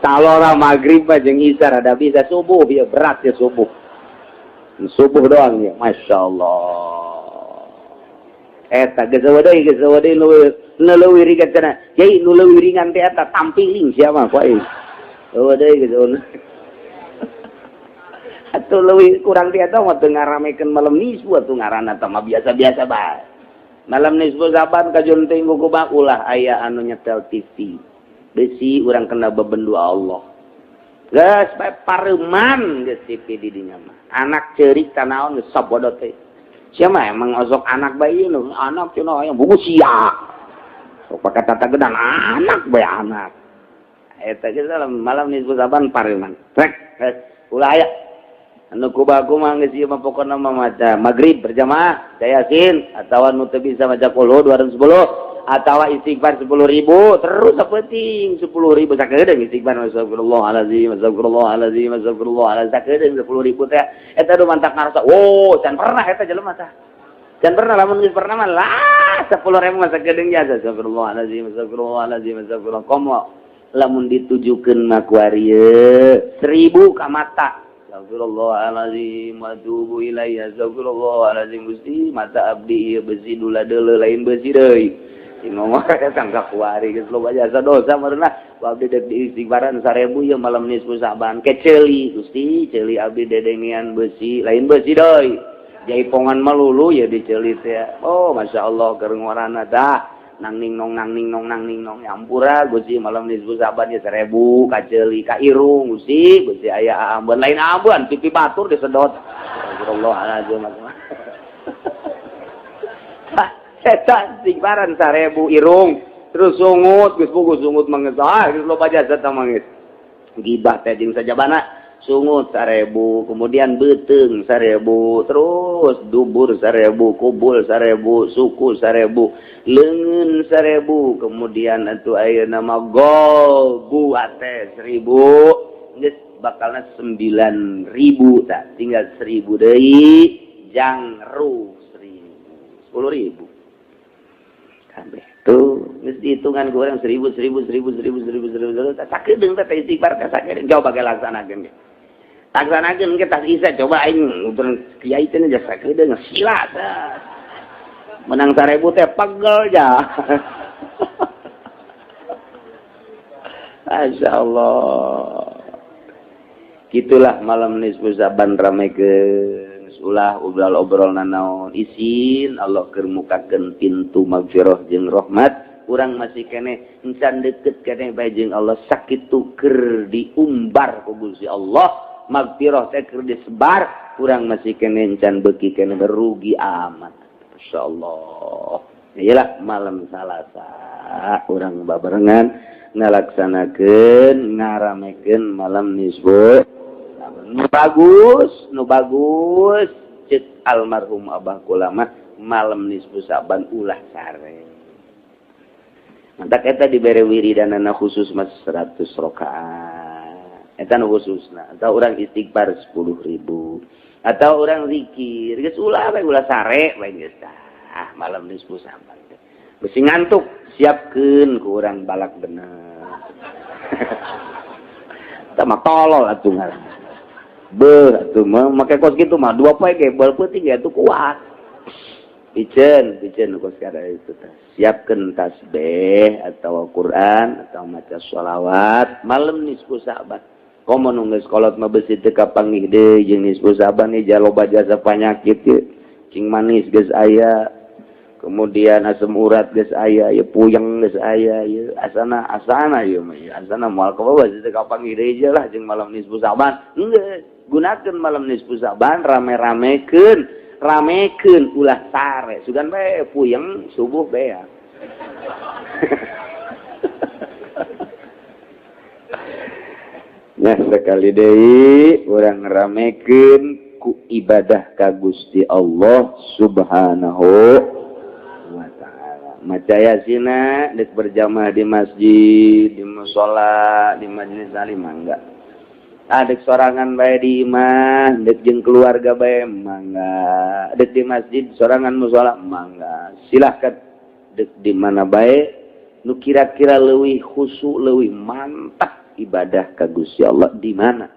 Talora maghrib jeung isya rada bisa subuh ya berat ya subuh. Subuh doang ya, Masya Allah. Eta geus deui nu leuwih ringan cenah. Yai nu leuwih ringan teh eta tampiling sia mah ku aing. Eueuh deui geus atuh leuwih kurang ti eta mah teu ngaramekeun malam nisfu atuh ngaranna teh mah biasa-biasa bae. Malam nisfu Sa'ban kajun teh kumaha ulah aya anu nyetel TV. Besi urang kena bebendu Allah. Geus bae pareuman geus TV di dinya mah. Anak ceurik tanaon geus sabodo teh. Sia mah emang osok anak bae ieu anak cenah hayang buku sia. Sok pake tata gedan anak bae anak. Eta geus malam nisfu Sa'ban pareuman. Rek ulah aya. Anu kubaku mah geus ieu mah pokona mah maca maghrib berjamaah yasin atawa nu teu bisa maca qul 210 atawa istighfar 10.000 terus sapenting 10.000 sakedeung istighfar astagfirullahalazim astagfirullahalazim astagfirullahalazim sakedeung 10.000 teh eta nu mantak ngarasa wow can pernah eta jelema tah can pernah lamun geus pernah mah lah 10.000 mah sakedeung jasa astagfirullahalazim astagfirullahalazim astagfirullah komo lamun ditujukeun mah kuari 1.000 ka mata astagfirullahalazim wa atubu ilaihi astagfirullahalazim Gusti mata abdi ieu besi dula deuleu lain besi deui cing ngomong sangka kuari geus loba jasa dosa meureunna abdi deuk diistighfaran 1000 ieu malam nisfu Sa'ban ke ceuli Gusti ceuli abdi dedengean besi lain besi deui jaipongan melulu ya diceuli teh oh masyaallah keur ngorana tah nang ning nong nang ning nong nang ning nong nyampura Gusti malam nisfu Sa'ban ya 1000 ka ceuli ka irung Gusti Gusti aya ambeun lain ambeun pipi batur disedot astagfirullahalazim eta istighfaran 1000 irung terus sungut geus puguh sungut mah geus ah geus loba jasa tah mah geus gibah teh jeung sajabana sungut 1000 kemudian beuteung 1000 terus dubur 1000 kubul 1000 suku 1000 leungeun 1000 kemudian atuh ayeuna mah golbu ate 1000 geus bakalna 9000 tah tinggal 1000 deui jangru 1000 10.000 kabeh tuh geus dihitungan ku urang 1000 1000 1000 1000 1000 1000 tah sakedeung teh istighfar teh sakedeung coba ge laksanakeun ge laksanakeun ge tas isa coba aing nuturkeun kiai teh jasa sakedeung sila tah menang 1000 teh pegel ja. Masyaallah gitulah malam nisfu Sa'ban ramekeun ulah obrol-obrol nanaon isin Allah keur mukakeun pintu magfirah jeung rahmat urang masih keneh encan deket keneh bae jeung Allah sakitu keur diumbar ku Gusti Allah magfirah teh keur disebar urang masih keneh encan beuki keneh berugi amat insyaallah iyalah malam Salasa urang babarengan ngalaksanakeun ngaramekeun malam nisfu nu bagus cek almarhum Abah Kulama malam nisfu Sa'ban ulah sare mantak eta dibere wiridanana khusus mas 100 rakaat eta nu khususna atau urang istighfar 10.000 atau urang zikir geus ulah we ulah sare we geus tah malam nisfu Sa'ban besi ngantuk siapkeun ku urang balak bener tah mah tolol atuh ngaran beuh atuh mah make kos kitu mah dua poe ge bal peuting ge atuh kuat piceun piceun kos kada itu tah siapkeun tasbih atau Quran atau maca sholawat malam nisfu Sa'ban komo nu geus kolot mah beusi teu kapanggih deui jeung nisfu Sa'ban ieu loba jasa panyakit ye cing manis geus aya kemudian asam urat geus aya ye puyeng geus aya ye asana asana ye mah asana moal kabawa teu kapanggih deui lah jeung malam nisfu Sa'ban geus gunakeun malam nisfu Sa'ban rame-ramekeun ramekeun ulah sare sugan bae puyeng subuh beak. Nah sekali deui urang ramekeun ku ibadah ka Gusti Allah Subhanahu wa ta'ala. Maca yasina deuk berjamaah di masjid, di musala, di majelis taklim mangga. Adek sorangan bae di imah, dek jeung keluarga bae mangga, dek di masjid sorangan musala mangga. Silahkan dek di mana bae nu kira-kira leuwih khusyuk, leuwih mantap ibadah ka Gusti Allah di mana.